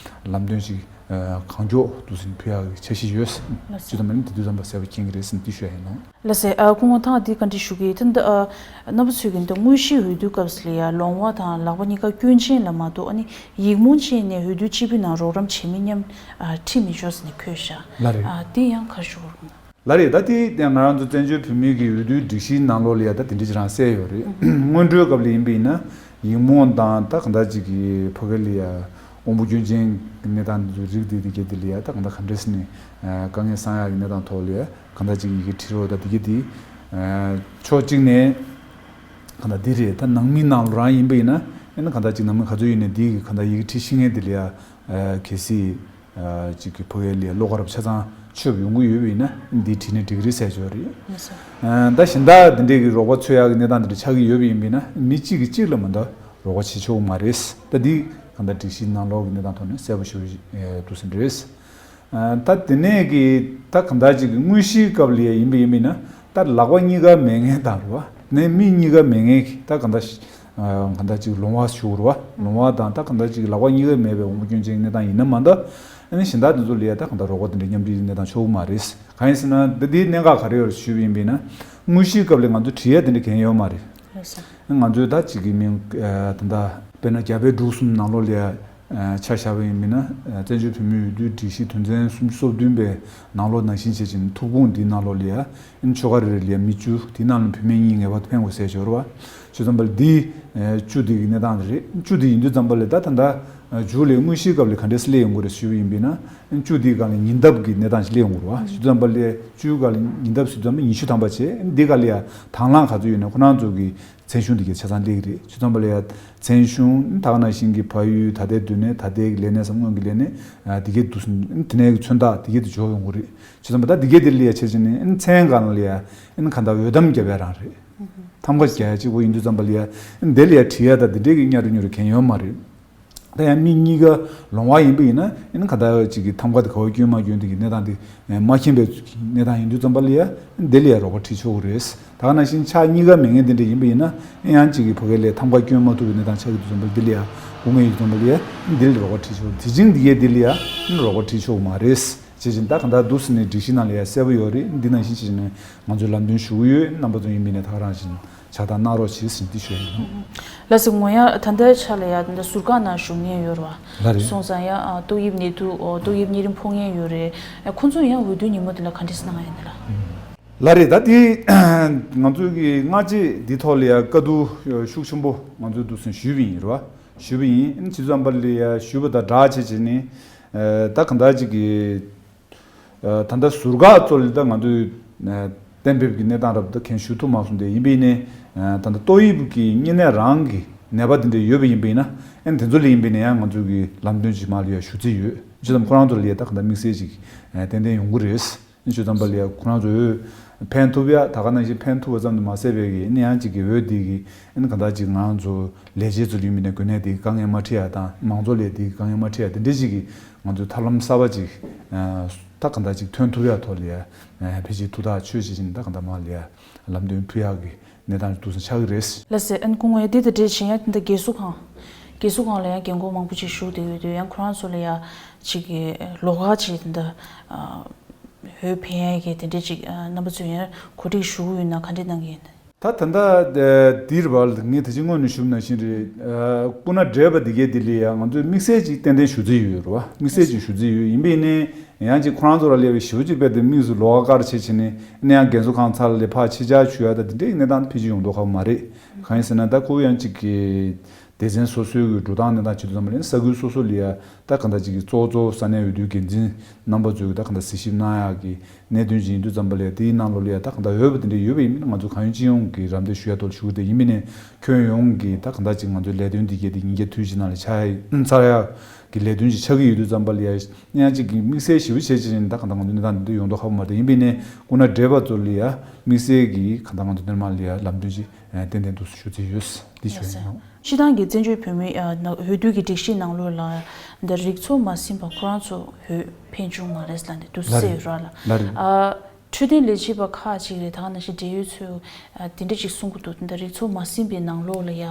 ལམ་སྟོན་ཞིག་གང་མགྱོགས་འདུག་ཟིན་ཕུལ་ཡག་གི་འཆར་གཞི་ཡོད། ཅི་ཙམ་མིན་དེ་དུས་ཙམ་པ་གསལ་པོ་མཁྱེན་གྱི་རེད་ཟིན་འདི་ཞུ་ཡ་ཡིན་ནོ། ལགས་སེ། ཨ་སྐུ་ངོ་ཐང་འདི་བཀའ་འདྲི་ཞུ་གི་ཡིན། ད་ལྟ་ཨ་རྣམ་པ་ཚོས་ཀྱི་འདི་དངོས་གཞིའི་འོས་བསྡུ་སྐབས་སུ་ལ་ཡ་ལོང་བ་དང་ལག་པ་གཉིས་ཀ་སྐྱོན་ཅན་ལ་མ་གཏོགས་ཨ་ནི་ཡིག་རྨོངས་ཅན་ནས་འོས་བསྡུ་སྤྱི་འཐུས་ནང་རོགས་རམ་བྱེད་མི་མཉམ་ཨ་ཁྲིད་མི་ཆོག་ཟེར་ནས་འཁོད་བཞག་ལ་རེད། ཨ་དེ་ཡང་ག་རེ་ཞུ་དགོས་རེད། ལ་རེད། ད་དེ་ང་རང་ཚོ་བཙན་བྱོལ་བོད་མིའི་གི་འོས་བསྡུའི་སྒྲིག་གཞིའི་ནང་ལོགས་ལ་ཡ་ད་དེ་འདྲ་ཅིག་རང་གསལ་ཡོད་རེད། སྔོན་འགྲོའི་སྐབས་ལ་ཡིན་པ་ཡིན་ན་ཡིག་རྨོངས་དང་ད་གང་ལྟར་ཅིག་གི་ཕ་གི་ལ་ཡ་དབང་པོ་སྐྱོན་ཅན་གྱི་གནས་སྟངས་འདི་ཚོ་རིགས་དེ་དེ་གས་དེ་ལ་ཡ་ད་གང་ལྟར་ག་འདྲ་ཟེར་ནས་དཀའ་ངལ་སང་ཡག་གི་གནས་སྟངས་ཐོག་ལ་ཡ། གང་ལྟར་ཅིག་ཡི་གེ་བྲིས་རོགས་དང་དེ་གི་དེ། ཕྱོགས་གཅིག་ནས་གང་ལྟར་འདི་རེད། ད་ནང་མི་ནང་ལོགས་རང་ཡིན་པ་ཡིན་ན་ཨེ་ན་གང་ལྟར་ཅིག་ནང་མི་ག་ཚོད་ཡིན་ནའི་འདི་གི་གང་ལྟར་ཡི་གེ་བྲིས་ཤེས་མཁན་དེ་ལ་ཡ་གལ་སྲིད་ཅིག་གི་ཕ་གི་ལ་ཡ་བློ་དཀར་བ་ཆ་ཚང་ཆོད་པ་ཡོང་གི་ཡོད་པ་ཡིན་ན་འདི་བྲིས་ནས་འགྲིག་གི་རེད་ཟེར་ཆོག་རེད། ད་གཞན་དག་འདི་འདྲས་ཀྱི་རོགས་པ་འཚོལ་ཡག་གི་གནས་སྟངས་འདི་འདྲ་ཆགས་ཀྱི་ཡོད་པ་ཡིན་པ་ཡིན་ན་མི་གཅིག་གིས་གཅིག་ལ་མ་གཏོགས་རོགས་པ་བྱེད་ཆོག་གི་མ་རེད། ད་འདི་གང་ལྟར་སྒྲིག་གཞི་ནང་ལོགས་ཀྱི་གནས་སྟངས་ཐོག་ནས་གསལ་པོ་ཞུ་འདུག་ཟིན་རེད། ད་དེ་ནས་ཀྱི་ད་གང་ལྟར་ཅིག་གི་དངོས་གཞིའི་སྐབས་ལ་ཡིན་པ་ཡིན་པ་ཡིན་ན་ད་ལག་པ་གཉིས་ཀ་མེད་མཁན་དང་རེད་བ། ནས་མིག་གཉིས་ཀ་མེད་མཁན་གྱི་ད་གང་ལྟར་གང་ལྟར་ཅིག་ལོང་བ་ཞུ་རེད་བ། ལོང་བ་དང་ད་གང་ལྟར་ཅིག་ལག་པ་གཉིས་ཀ་མེད་པའི་དབང་པོ་སྐྱོན་ཅན་གྱི་གནས་སྟངས་ཡིན་ན་མ་གཏོགས་ཨ་ནི་གཞན་དག་དེ་ཚོ་ལ་ཡ་ད་གང་ལྟར་རོགས་པ་དེ་འདྲ་མཉམ་འབྲེལ་གྱི་གནས་སྟངས་ཆོག་གི་མ་རེད། གང་ཡིན་ཟེར་ན་ད་འདིའི་གནད་འགག་ག་རེ་ཡོད་རེད་ཞུས་པ་ཡིན་པ་ཡིན་ན་དངོས་གཞིའི་སྐབས་ལ་ང་ཚོ་བྲིས་ཡ་དེ་འདྲ་གང་ཡང་ཡོད་མ་རེད། ང་ཚོས་ད་ཅིག་གི་མིང་ད་ལྟ་དཔེར་ན་རྒྱ་བལ་འབྲུག་གསུམ་ནང་ལོགས་ལ་ཡ། ཆ་བཞག་པ་ཡིན་མིན་ན་བཙན་བྱོལ་བོད་མིའི་འོས་བསྡུའི་སྒྲིག་གཞི་དོན་ཚན་སུམ་ཅུ་སོ་བདུན་པའི་ནང་ལོགས་ནང་བཞིན་བྱས་ཅིང་ཐུགས་དགོངས་འདིའི་ནང་ལོགས་ལ་ཡ་ཨིན་ཆོལ་ཁ་རེ་རེ་ལ་ཡ་མི་བཅུ་དེའི་ནང་ལ་བུད་མེད་གཉིས་ངེས་པར་དུ་ཕན་དགོས་ཟེར་ཞོར་བ། བྱས་ཙམ་པ་ལ་འདི་བཅུ་འདི་གི་གནས་སྟངས་རེད། བཅུ་འདི་ཡིན་དུས་ཙམ་པ་ལ་ད་ད་ལྟ་མཇུག་ལ་དངོས་གཞིའི་སྐབས་ལ་ག་འདྲས་སླེབས་ཡོང་གི་རེད་ཞུས་པ་ཡིན་པས་ན་བཅུ་འདིའི་སྒང་ལ་ཉེ་འདབས་ཀྱི་གནས་སྟངས་ཤིག་སླེབས་ཡོང་གི་རེད་བ། བྱས་ཙམ་པ་ལ་བཅུའི་སྒང་ལ་ཉེ་འདབས་ཟེར་ཙམ་པ་ཉི་ཤུ་ཐམ་པ་བྱས་འདི་སྒང་ལ་ཡ་དང་བླངས་ག་ཚོད་ཡོད་ན་ཁོ་རང་ཚོ་གི་མཚན་གཞུང་འདི་གའི་ཆ་ཚང་སླེབས་ཀྱི་རེད། བྱས་ཙམ་པ་ལ་ཡ་མཚན་གཞུང་ད་ག་ནང་བཞིན་གྱི་ཕ་ཡུལ་ད་ལྟའི་སྡོད་གནས་ད་ལྟའི་གི་ལས་གནས་སམ་སྔོན་གྱི་ལས་གནས་འདི་གའི་འདུག་སེ་དེ་ནས་གི་མཚོན་རྟགས་འདི་གའི་དེ་འཇོག་ཡོང་གི་རེད། བྱས་ཙམ་པ་ད་འདི་གའི་འདི་ལ་ཡ་བྱས་ཙང་ནས་མཚན་སྒང་ལ་ཡ་གང་ལྟར་འོས་ཐམ་བརྒྱབ་ཡ་རང་རེད། ཐམ་ག་བརྒྱབ་ཡ་གཅིག་པོ་ཡིན་དུས་ཙམ་པ་ལ་ཡ་འདི་ལ་ཡ་བྲིས་ཡ་ད་འདི་འདྲའི་གི་གཉའ་རུ་གཉུ་རུ་གན་ཡོད་མ་རེད། ད་ཡང་མིག་གཉིས་ཀ་ལོང་བ་ཡིན་པ་ཡིན་ན་ཨེ་ན་ག་ད་ཅིག་གི་ཐམ་ག་དེ་ག་བ་སྐྱོན་མ་སྐྱོན་དེ་གི་གནས་སྟངས་དེ་མ་མཁྱེན་པའི་གནས་སྟངས་ཡིན་དུས་ཙམ་པ་ལ་ཡ་དེ་ལ་ཡ་རོགས་པ་ཁྲིད་ཆོག་གི་རེད། ད་ག་ནང་བཞིན་ཕྱག་གཉིས་ཀ་མེད་མཁན་དེ་འདྲ་ཡིན་པ་ཡིན་ན་ཨེ་ཡང་ཅིག་གི་ཕ་གི་ལ་ཐམ་ག་སྐྱོན་མ་ཐུབ་པའི་གནས་སྟངས་ཆགས་ཀྱི་དུས་ཙམ་པ་ལ་དེ་ལ་ཡ་སྐུ་ངལ་ཡོད་དུས་ཙམ་པ་ལ་ཡ་དེ་ལ་རོགས་པ་ཁྲིད་ཆོག་དེ་བྱིངས་དེ་གས་དེ་ལ་ཡ་རོགས་པ་ཁྲིད་ཆོག་གི་མ་རེད། ཅེས་བཞིན་ད་ག་ད་འདུག་སེ་ནས་སྒྲིག་གཞི་ནང་ལ་ཡ་གསལ་པོ་ཡོད་རེད། འདི་ནང་བཞིན་ཅེས་བཞིན་ནས་ང་ཚོས་ལམ་སྟོན་ཞུ་གི་ཡོད། རྣམ་པ་ཚོ་ཡིན་པ་ཡིན་ན་ད་ག་རང་བཞིན་ཕྱག་བསྟར་གནང་རོགས་ཞེས་ཟིན་ཏེ་ཞུ་ཡ་ཡིན། ལགས་སོ། ངོ་ཡ་ད་ལྟའི་ཆ་ལ་ཡ་ད་ལྟ་ཟུར་བཀག་ནང་བཞུགས་མཁན་ཡོད་རེད་བ། ལགས་རེད། སོང་ཙང་ཡ་ཨ་ཏོག་དབྱིབས་ནད་དུག་ཨོ་ཏོག་དབྱིབས་གཉན་རིམས་ཕོག་མཁན་ཡོད་རེད། ཨ་ཁོང་ཚོ་ཡང་འོས་བསྡུ་ཉིན་མོ་དེ་ལ་ག་འདྲས་གནང་ཡ་ཡིན་ན་ལ། ལགས་རེད། ད་དེ་ང་ཚོའི་གི་སྔ་རྗེས་འདི་ཐོག་ལ་ཡ་བཀའ་བསྡུར་ཤུགས་ཆེན་པོ་ང་ཚོས་འདུག་སེ་ཞུས་པ་ཡིན་རེད་བ། ཞུས་པ་ཡིན། ཨ་ནི་ཇི་ཙམ་པ་ལ་ཡ་ཞུས་པ་དང་སྦྲགས་བྱས་བྱས་ནས། ཨ་ད་གང་ལྟར་ཅིག་གི་ཨ་ད་ལྟ་ཟུར་བཀག་ཚོ་ལ་ད་ང་ཚོས་ཨ་གཏན་འབེབས་ཀྱི་གནས་སྟངས་རབ་ད་མཁན་ཞུ་ཐུབ་མ་སོང་སྟེ། ཡིན་པས་ནས་ཨ་ད་ལྟ་ཏོག་དབྱིབས་ཀྱི་བསྙེན་གནས་རང་གི་ནད་པ་དེ་འདྲ་ཡོད་པ་ཡིན་པས་ན། ཨ་ནི་དེ་ཚོ་ལ་ཡིན་པས་ན་ཡང་ང་ཚོ་གི་ལམ་སྟོན་ཅིག་མར་ལ་ཡ་ཞུ་རྩིས་ཡོད། ཇི་ཙམ་ཁོ་རང་ཚོ་ལ་ཡ་ད་གང་ལྟར་དམིགས་བསལ་ཅིག་ཨ་ཏན་ཏན་ཡོང་གི་རེད། ཞུ་ཙམ་པ་ལ་ཡ་ཁོ་རང་ཚོས་ཕན་ཐོགས་ཡ་ད་ག་ནང་བཞིན་ཕན་ཐོགས་པ་ཙམ་དུ་མ་ཟད་པའི་གི་ཨ་ནི་ཡང་ཅིག་གི་འོས་འདི་གི་ཨ་ནི་གང་ལྟར་ཅིག་ང་ཚོ་ལས་བྱེད་ཚོ་ལ་ཡིན་པས་ན་གོ་གནས་འདི་གི་དཀའ་ངལ་མ་འཕྲད་ཡ་དང་། མང་ཚོགས་ལ་འདི་གི་དཀའ་ངལ་མ་འཕྲད་ཡ་དེ་འདྲ་ཅིག་གི་ང་ཚོས་ཐབས་ལམ་གསར་པ་ཅིག་ཨ་ད་གང་ལྟར་ཅིག་ཐོན་ཐུབ་ཡ་ཐོག་ལ་ཡ་ཨ་ཕལ་ཆེར་ཐུགས་ཐག་ཆོད་བྱེད་བཞིན། ད་གང་ལྟར་མར་ལ་ཡ་ལམ་སྟོན་ཕུལ་ཡག་གི་གནས་སྟངས་འདུག་སེ་ཆགས་ཀྱི་རེད། ལགས་སེ། ཨན་སྐུ་ངོ་ཡ་འདི་དང་འབྲེལ་བཞིན་ཡང་དེ་འདྲ་རྒས་གསོ་ཁང་། རྒས་གསོ་ཁང་ལ་ཡང་རྒན་འཁོགས་མང་པོ་ཅིག་བཞུགས་བསྡད་ཡོད་དུས། ཡང་ཁོ་རང་ཚོ་ལ་ཡ་ཅིག་གི་ལོགས་ཀ་ཅིག་དེ་འདྲ་ཨ་འོས་འཕེན་ཡ་གི་དེ་འདྲ་ཅིག་ཨ་རྣམ་པ་ཚོས་ཡང་གོ་སྒྲིག་ཞུ་གི་ཡོད་ན་ག་འདྲ་གནང་གི་ཡིན། ད་ད་ལྟ་འདིར་བར་ངས་ད་ཅི་སྔོན་ནས་ཞུས་ནང་བཞིན་རེད། ཨ་སྐུ་ན་བགྲེས་པ་འདི་གའི་འདི་ལ་ཡང་ང་ཚོས་དམིགས་བསལ་ཅིག་ཏན་ཏན་ཞུ་རྩིས་ཡོད་རེད་བ། དམིགས་བསལ་ཅིག་ཞུ་རྩིས་ཡོད། ཡིན་པས་ནས་ཡང་ཅིག་ཁོ་རང་ཚོ་ལ་སླེབས་པའི་ཞེ་པོ་ཅིག་དཔེ་དེ་དམིགས་སུ་ལོགས་ཀ་བཀར་བྱས་བྱས་ནས་ཨ་ནི་ཡང་རྒན་གསོ་ཁང་ཚང་ལ་ཕར་ཕྱི་གྱར་ཞུ་ཡ་ད་དེ་འདྲའི་གནས་སྟངས་ཕལ་ཆེར་ཡོང་མདོག་ཁ་པོ་མ་རེད། གང་ཡིན་ཟེར་ན་ད་ཁོ་ཡང་ཅིག་གི་སྡེ་ཚན་སོ་སོའི་གི་འགྲོ་སྟངས་གནས་སྟངས་བྱེད་དུས་ཙམ་པ་ལ་ས་ཁུལ་སོ་སོ་ལ་ཡ་ད་གང་ལྟར་ཅིག་གི་གཙོ་བོ་གཙོ་བོ་ས་གནས་འོས་བསྡུའི་འགན་འཛིན་རྣམ་པ་ཚོས་ད་གང་ལྟར་གཟིགས་ཞིབ་གནང་ཡག་གི་གནད་དོན་ཅིག་ཡིན་དུས་ཙམ་པ་ལ་ཡ་དེའི་ནང་ལོགས་ལ་ཡ་ད་གང་ལྟར་འོས་པ་དེ་འདྲ་ཡོད་པ་ཡིན་མིན་ང་ཚོ་གང་ཡོད་ཅི་ཡོང་གི་རམ་འདེགས་ཞུ་ཡ་ཐོག་ཞུ་གི་དེ་ཡིན་པས་ནས། ཁྱོན་ཡོངས་ཀྱི་ད་གང་ལྟར་ཅིག་ང་ཚོའི་ལས་དོན་འདི་གས་དེ་ཉིན་བརྒྱ་དུས་གཅིག་ནང་ལ་ཆགས་ཡ་ཚར་ཡ་གི་ལས་དོན་ཅིག་ཆགས་ཀྱི་ཡོད་དུས་ཙམ་པ་ལ་ཡ་ཡང་ཅིག་གི་དམིགས་བསལ་ཞེ་པོ་བྱས་བྱས་ནས་ད་གང་ལྟར་ང་ཚོ་གནས་སྟངས་འདི་ཡོང་མདོག་ཁ་པོ་མ་རེད། ཡིན་པས་ནས་སྐུ་ན་བགྲེས་པ་ཚོ་ལ་ཡ་དམིགས་བསལ་གྱི་གང་ལྟར་ང་ཚོ་སྣེ་མང་ལ་ཡ་ལམ་སྟོན་ཅིག་ཏན་ཏན་འདུག་ཞུ་རྩིས་ཡོད། འདི་ཞུ་ཡ་ཡིན། སྤྱི་བཏང་གི་བཙན་བྱོལ་བོད་མིའི་ཨ་ན་འོས་བསྡུ་གི་སྒྲིག་གཞི་ནང་ལོགས་ལ་འདི་རིགས་ཚོགས་མ་ཟིན་པ་ཁོ་རང་ཚོ་འོས་འཕེན་བྱུང་མ་རེད་ལབ་ནས་འདུག་ལ་རེད། གསལ་ཡོད་ར་ལ། ལ་རེད། ཨ་འཕྲོད་བསྟེན་ལས་བྱེད་པ་ཁག་ཅིག་རེད། ད་ག་ནང་བཞིན་འབྲེལ་ཡོད་ཚོས་ཨ་དེ་འདྲ་ཅིག་གསུང་གི་འདུག་འདི་རིགས་ཚོགས་མ་ཟིན་པའི་ནང་ལོགས་ལ་ཡ་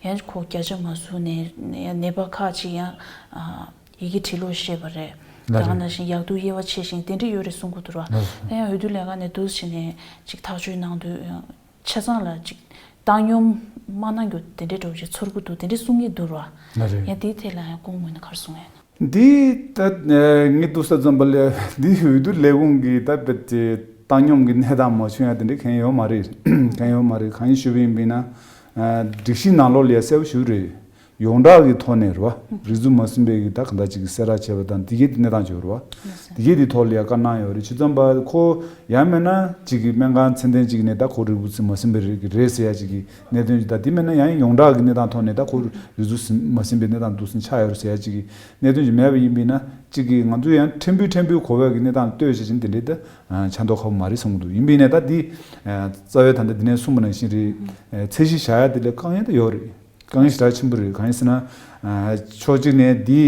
ཡང་ཁོ་བརྒྱ་ཆ་མ་བཟུང་ནས་ཡང་ནད་པ་ཁག་ཅིག་ཡང་ཨ་ཡི་གེ་འབྲི་ཀློག་ཤེས་པ་རེད། ལ་ད་ག་རེད། ནང་བཞིན་ཡག་སྡུག་དབྱེ་བ་ཕྱེ་ཞིང་དེ་འདྲ་ཡོད་རེད་གསུང་གི་འདུག་ར། ལ་རེད། ད་ཡང་འོས་བསྡུ་ལས་ཁང་ནས་འདུག་བྱས་ནས་ཅིག་ཐག་གཅོད་གནང་དུས་ཆ་ཚང་ལ་ཅིག་བཏང་སྙོམས་མ་གནང་རྒྱུ་དེ་འདྲའི་འདྲ་བོ་ཅིག་ཚོར་གི་འདུག་དེ་འདྲ་གསུང་གི་འདུག་ར། ལ་རེད། ཡང་དེའི་ཐད་ལ་ཡང་སྐུ་ངོས་ནས་ག་རེ་གསུང་ཡ་ཡིན་ན། འདི་ད་ངས་འདུག་ས་ཙམ་པ་ལས་འདི་འོས་བསྡུ་ལས་ཁུངས་ཀྱི་ད་བེད་ཀྱི་བཏང་སྙོམས་ཀྱི་གནས་སྟངས་མ་བྱུང་ཡ་དེ་འདྲ་གང་ཡོད་མ་རེད། གང་ཡོད་མ་རེད། གང་ཡིན་ཞུས་པ་ཡིན་པས་ན། སྒྲིག་གཞི་ནང་ལོགས་ལ་ཡ་གསལ་པོ་ཞིག་རེད། ཡོངས་གྲགས་ཀྱི་ཐོག་ནས་རེད་བ། རིགས་རྫུན་མ་ཟིན་པའི་གི་ད་གང་ལྟར་ཅིག་གི་གསལ་བསྒྲགས་བྱས་པ་དང་འདི་གའི་འདི་གནས་སྟངས་བྱས་རེད་བ། འདི་གའི་འདི་ཐོག་ལ་ཡ་བཀའ་གནང་ཡོད་རེད། ཅི་ཙམ་པ་ཁོ་ཡང་མེད་ན་ཅིག་གི་སྨན་ཁང་ཚད་ལྡན་ཅིག་ནས་ད་ཁོ་རིགས་རྫུན་མ་ཟིན་པའི་རིགས་ཀྱི་རེད་ཟེར་ཡ་ཅིག་གི་གནད་དོན་ཅིག་དང་། འདི་མེད་ན་ཡང་ཡོངས་གྲགས་ཀྱི་གནས་སྟངས་ཐོག་ནས་ད་ཁོ་རིགས་རྫུན་མ་ཟིན་པའི་གནས་སྟངས་འདུག་སེ་ཆགས་ཡོད་རེད་ཟེར་ཡ་ཅིག་གི་གནད་དོན་ཅིག་མེད་པ་ཡིན་པས་ན། ཅིག་གི་ང་ཚོས་ཡང་ཕྲན་བུ་ཕྲན་བུ་གོ་བའི་གི་གནས་སྟངས་ལ་ལྟོས་བྱས་ཅིང་དེ་འདྲའི་ད་ཆ་མདོག་ཁ་པོ་མ་རེད་གསུང་གི་འདུག་ཡིན་པས་ན་ད་འདི་རྩ་བའི་ད་ལྟ་འདི་ནས་གསུངས་པ་ནང་བཞིན་རེད། ཚད་གཞི་བཞག་ཡ་དེ་ལ་དཀའ་ངལ་ད་ཡོད་རེད། དཀའ་ངལ་ཞེ་དྲག་ཆེན་པོ་རེད། གང་ཡིན་ཟེར་ན། ཕྱོགས་གཅིག་ནས་འདི་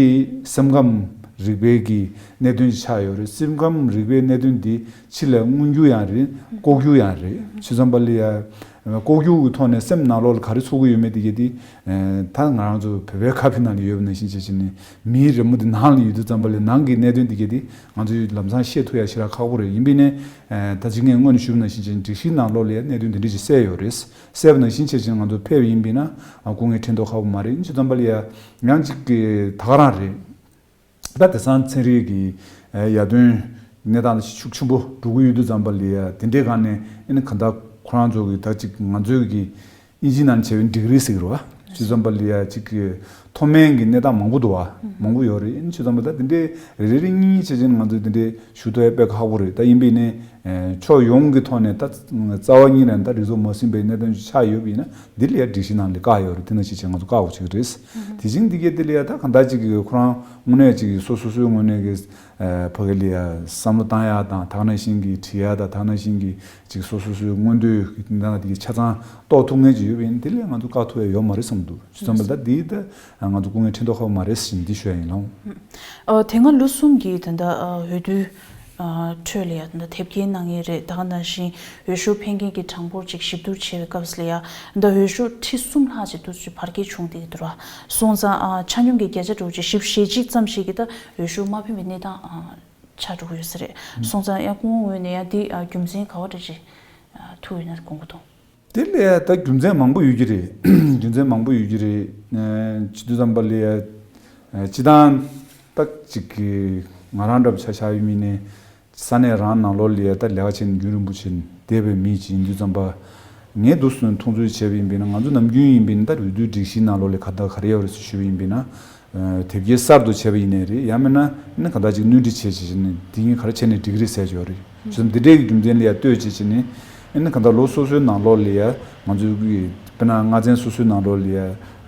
སེམས་ཁམས་རིག་པའི་གི་གནད་དོན་ཞིག་ཆགས་ཡོད་རེད། སེམས་ཁམས་རིག་པའི་གནད་དོན་འདི་ཕྱི་ལ་མངོན་འགྱུར་ཡང་རེད། ལྐོག་གྱུར་ཡང་རེད། ཕྱི་ཙམ་པ་ལ་ཡ་ལྐོག་གྱུར་གྱི་ཐོག་ནས་སེམས་ནང་ལོགས་ལ་ག་རེ་ཚོར་གྱི་ཡོད་མེད་དེ་གས་དེ། ད་ང་རང་ཚོ་བོད་པའི་ཁ་ཕྱི་ནང་ལ་ཡོད་པ་ནང་བཞིན་བྱས་བྱས་ནས་མིའི་རི་མོ་འདི་ནང་ལ་ཡོད་དུས་ཙམ་པ་ལ་ནང་གི་གནད་དོན་དེ་གས་དེ་ང་ཚོས་ལམ་སང་ཤེས་ཐུབ་ཡ་ཞེ་དྲག་ཁག་པོ་རེད། ཡིན་པས་ནས་ད་ཅི་ངས་སྔོན་ནས་ཞུས་པ་ནང་བཞིན་བྱས་ནས་སྒྲིག་གཞིའི་ནང་ལོགས་ལ་ཡ་གནད་དོན་འདི་འདྲ་ཞིག་གསལ་ཡོད་རེད། གསལ་བ་ནང་བཞིན་བྱས་བྱས་ང་ཚོ་ཕེབས་ཡིན་པས་ན་སྐུ་ངལ་འཕྲད་མདོག་ཁ་པོ་མ་རེད། ཕྱི་ཙམ་པ་ལ་ཡ་ཡང་ཅིག་གི་ད་ག་རང་རེད། ད་དེང་སང་ཚན་རིག་གི་ཡར་ཐོན་གནས་སྟངས་ཤུགས་ཆེན་པོ་འགྲོ་གི་ཡོད་དུས་ཙམ་པ་ལ་ཡ་དེ་འདྲའི་སྒང་ནས་ཨ་ནི་གང་ལྟར་ཁོ་རང་ཚོ་གི་ད་ཅིག་ང་ཚོའི་གི་ཨིན་ཇི་ནང་བྱས་པའི་ཌིག་རི་ཟེར་གི་རེད་བ། ཕྱི་ཙམ་པ་ལ་ཡ་ཅིག་གི་མཐོ་དམན་གྱི་གནས་སྟངས་མང་པོ་འདུག་བ། མང་པོ་ཡོད་རེད། ཨ་ནི་ཕྱི་ཙམ་པ་ད་དེ་འདྲའི་རེ་རེ་རེ་གཉིས་བྱས་བྱས་ནས་ང་ཚོས་དེ་འདྲའི་ཞུ་ཐུབ་ཡ་དཔེ་ཁག་པོ་རེད། ད་ཡིན་པས་ནས་ཕྱོགས་ཡོངས་ཀྱི་ཐོག་ནས་ད་རྩ་བ་ཉིད་ནས་ད་རིགས་རྫུན་མ་ཟིན་པའི་གནད་དོན་ཞིག་ཆགས་ཡོད་པ་ཡིན་ན་འདི་ལ་ཡ་སྒྲིག་གཞི་ནང་ལ་བཀག་ཡོད་རེད། དེ་ནང་བཞིན་བྱས་ང་ཚོ་བཀག་དགོས་ཀྱི་རེད། དེ་བཞིན་འདི་གའི་འདི་ལ་ཡ་ད་གང་ལྟར་ཅིག་གི་ཁོ་རང་དངོས་གནས་ཅིག་གི་སོ་སོ་སོའི་ངོས་ནས་གི་ཕ་གི་ལ་ཡ་བསམ་བློ་བཏང་ཡ་དང་། ད་ག་ནང་བཞིན་གི་དྲི་ཡ་དང་། ད་ག་ནང་བཞིན་གི་ཅིག་སོ་སོ་སོའི་མངོན་འདོད་ཀྱི་གནས་སྟངས་དེ་གི་ཆ་ཚང་རྟོགས་ཐུབ་མཁན་ཅིག་ཡོད་པ་ཡིན་ན་དེ་ལ་ང་ཚོ་བཀག་ཐུབ་ཡ་ཡོད་མ་རེད་བསམ་འདུག་ཅི་ཙམ་པ་ལ་ད་འདི་ད་ང་ཚོ་སྐུ་ངལ་འཕྲད་མདོག་ཁ་པོ་མ་རེད་ཟེར་འདི་ཞུ་ཡ་ཡིན་ལགས། ཨ་དེ་སྔ་ལོ་གསུམ་གྱི་ད་ལྟ་ཨ་འོས་བསྡུ་ཨ་ཁྲོད་ལ་ཡ་ད་ལྟ་དེབ་སྐྱེལ་གནང་ཡས་རེད། ད་ག་ནང་བཞིན་འོས་ཤོག་འཕེན་མཁན་གྱི་གྲངས་འབོར་ཅིག་ཞིབ་བསྡུར་བྱས་པའི་སྐབས་སུ་ལ་ཡ་ད་འོས་ཤོག་ཁྲི་གསུམ་ལྷག་ཅིག་ཏུ་ཅིག་བར་བརྒལ་བྱུང་བསྡད་ཀྱི་འདུག་ར། སོང་ཙང་ཨ་ཆ་སྙོམས་ཀྱི་བརྒྱ་ཆ་འདྲ་བོ་ཅིག་བཞི་བཅུ་ཞེ་གཅིག་ཙམ་ཞིག་གིས་ད་འོས་ཤོག་མ་འཕེན་པའི་གནས་སྟངས་ཨ་ཆགས་འགྲོ་གི་ཡོད་ས་རེད། སོང་ཙང་ཡང་སྐུ་ངོ་ངོས་ནས་ཡང་འདི་ཨ་རྒྱུ་མཚན་ག་བ་འདྲ་ཅིག་ཨ་ཐུག་ཡོད་ན་དགོངས་ཀྱི་འདུག་དེ་ལས་ད་རྒྱུ་མཚན་མང་པོ་ཡོད་ཀྱི་རེད། རྒྱུ་མཚན་མང་པོ་ཡོད་ཀྱི་རེད། ཨ་བྱེད་དུས་ཙམ་པ་ལ་ཡ་ཨ་སྤྱིར་བཏང་ད་ཅིག་གི་ང་རང་འདྲ་པོ་ཆ་བཞག་ཡོད་མིན་ནས་ས་གནས་རང་ནང་ལོགས་ལ་ཡ་ད་ལས་ཀ་བྱེད་ནས་རྒྱུན་རིང་པོ་བྱས་ནས་ བསྡད་པའི་མི་ཅིག་ཡིན་དུས་ཙམ་པ། ངས་འདུག་སེ་མཐོང་ཚུལ་བྱས་པ་ཡིན་པས་ན། ང་ཚོ་ནམ་རྒྱུན་ཡིན་པས་ན་ད་འོས་བསྡུའི་སྒྲིག་གཞིའི་ནང་ལོགས་ལ་ག་ད་ག་རེ་ཡོད་རེད་ཟེར་ཞུས་པ་ཡིན་པས་ན། ཨ། དེབ་སྐྱེལ་གསར་དུ་བྱས་པ་ཡིན་ནའི་རེད། ཡང་མིན་ན་ཨ་ནི་གང་ལྟར་ཅིག་སྣོན་འཕྲི་བྱས་བྱས་བྱས་ནས་དེ་གཉིས་ག་རེ་བྱས་ནས་འགྲིག་གི་རེད་ཟེར་གྱི་ཡོད་རེད། བྱས་ཙང་འདི་འདྲའི་གི་རྒྱུ་མཚན་ལ་ཡ་ལྟོས་བྱས་བྱས་ནས་ཨ་ནི་གང་ལྟར་ལོ་སོ་སོའི་ནང་ལོགས་ལ་ཡ་ང་ཚོའི་གི་དཔེར་ན་ལྔ་ཚན་སོ་སོའི་ནང་ལོགས་ལ་ཡ་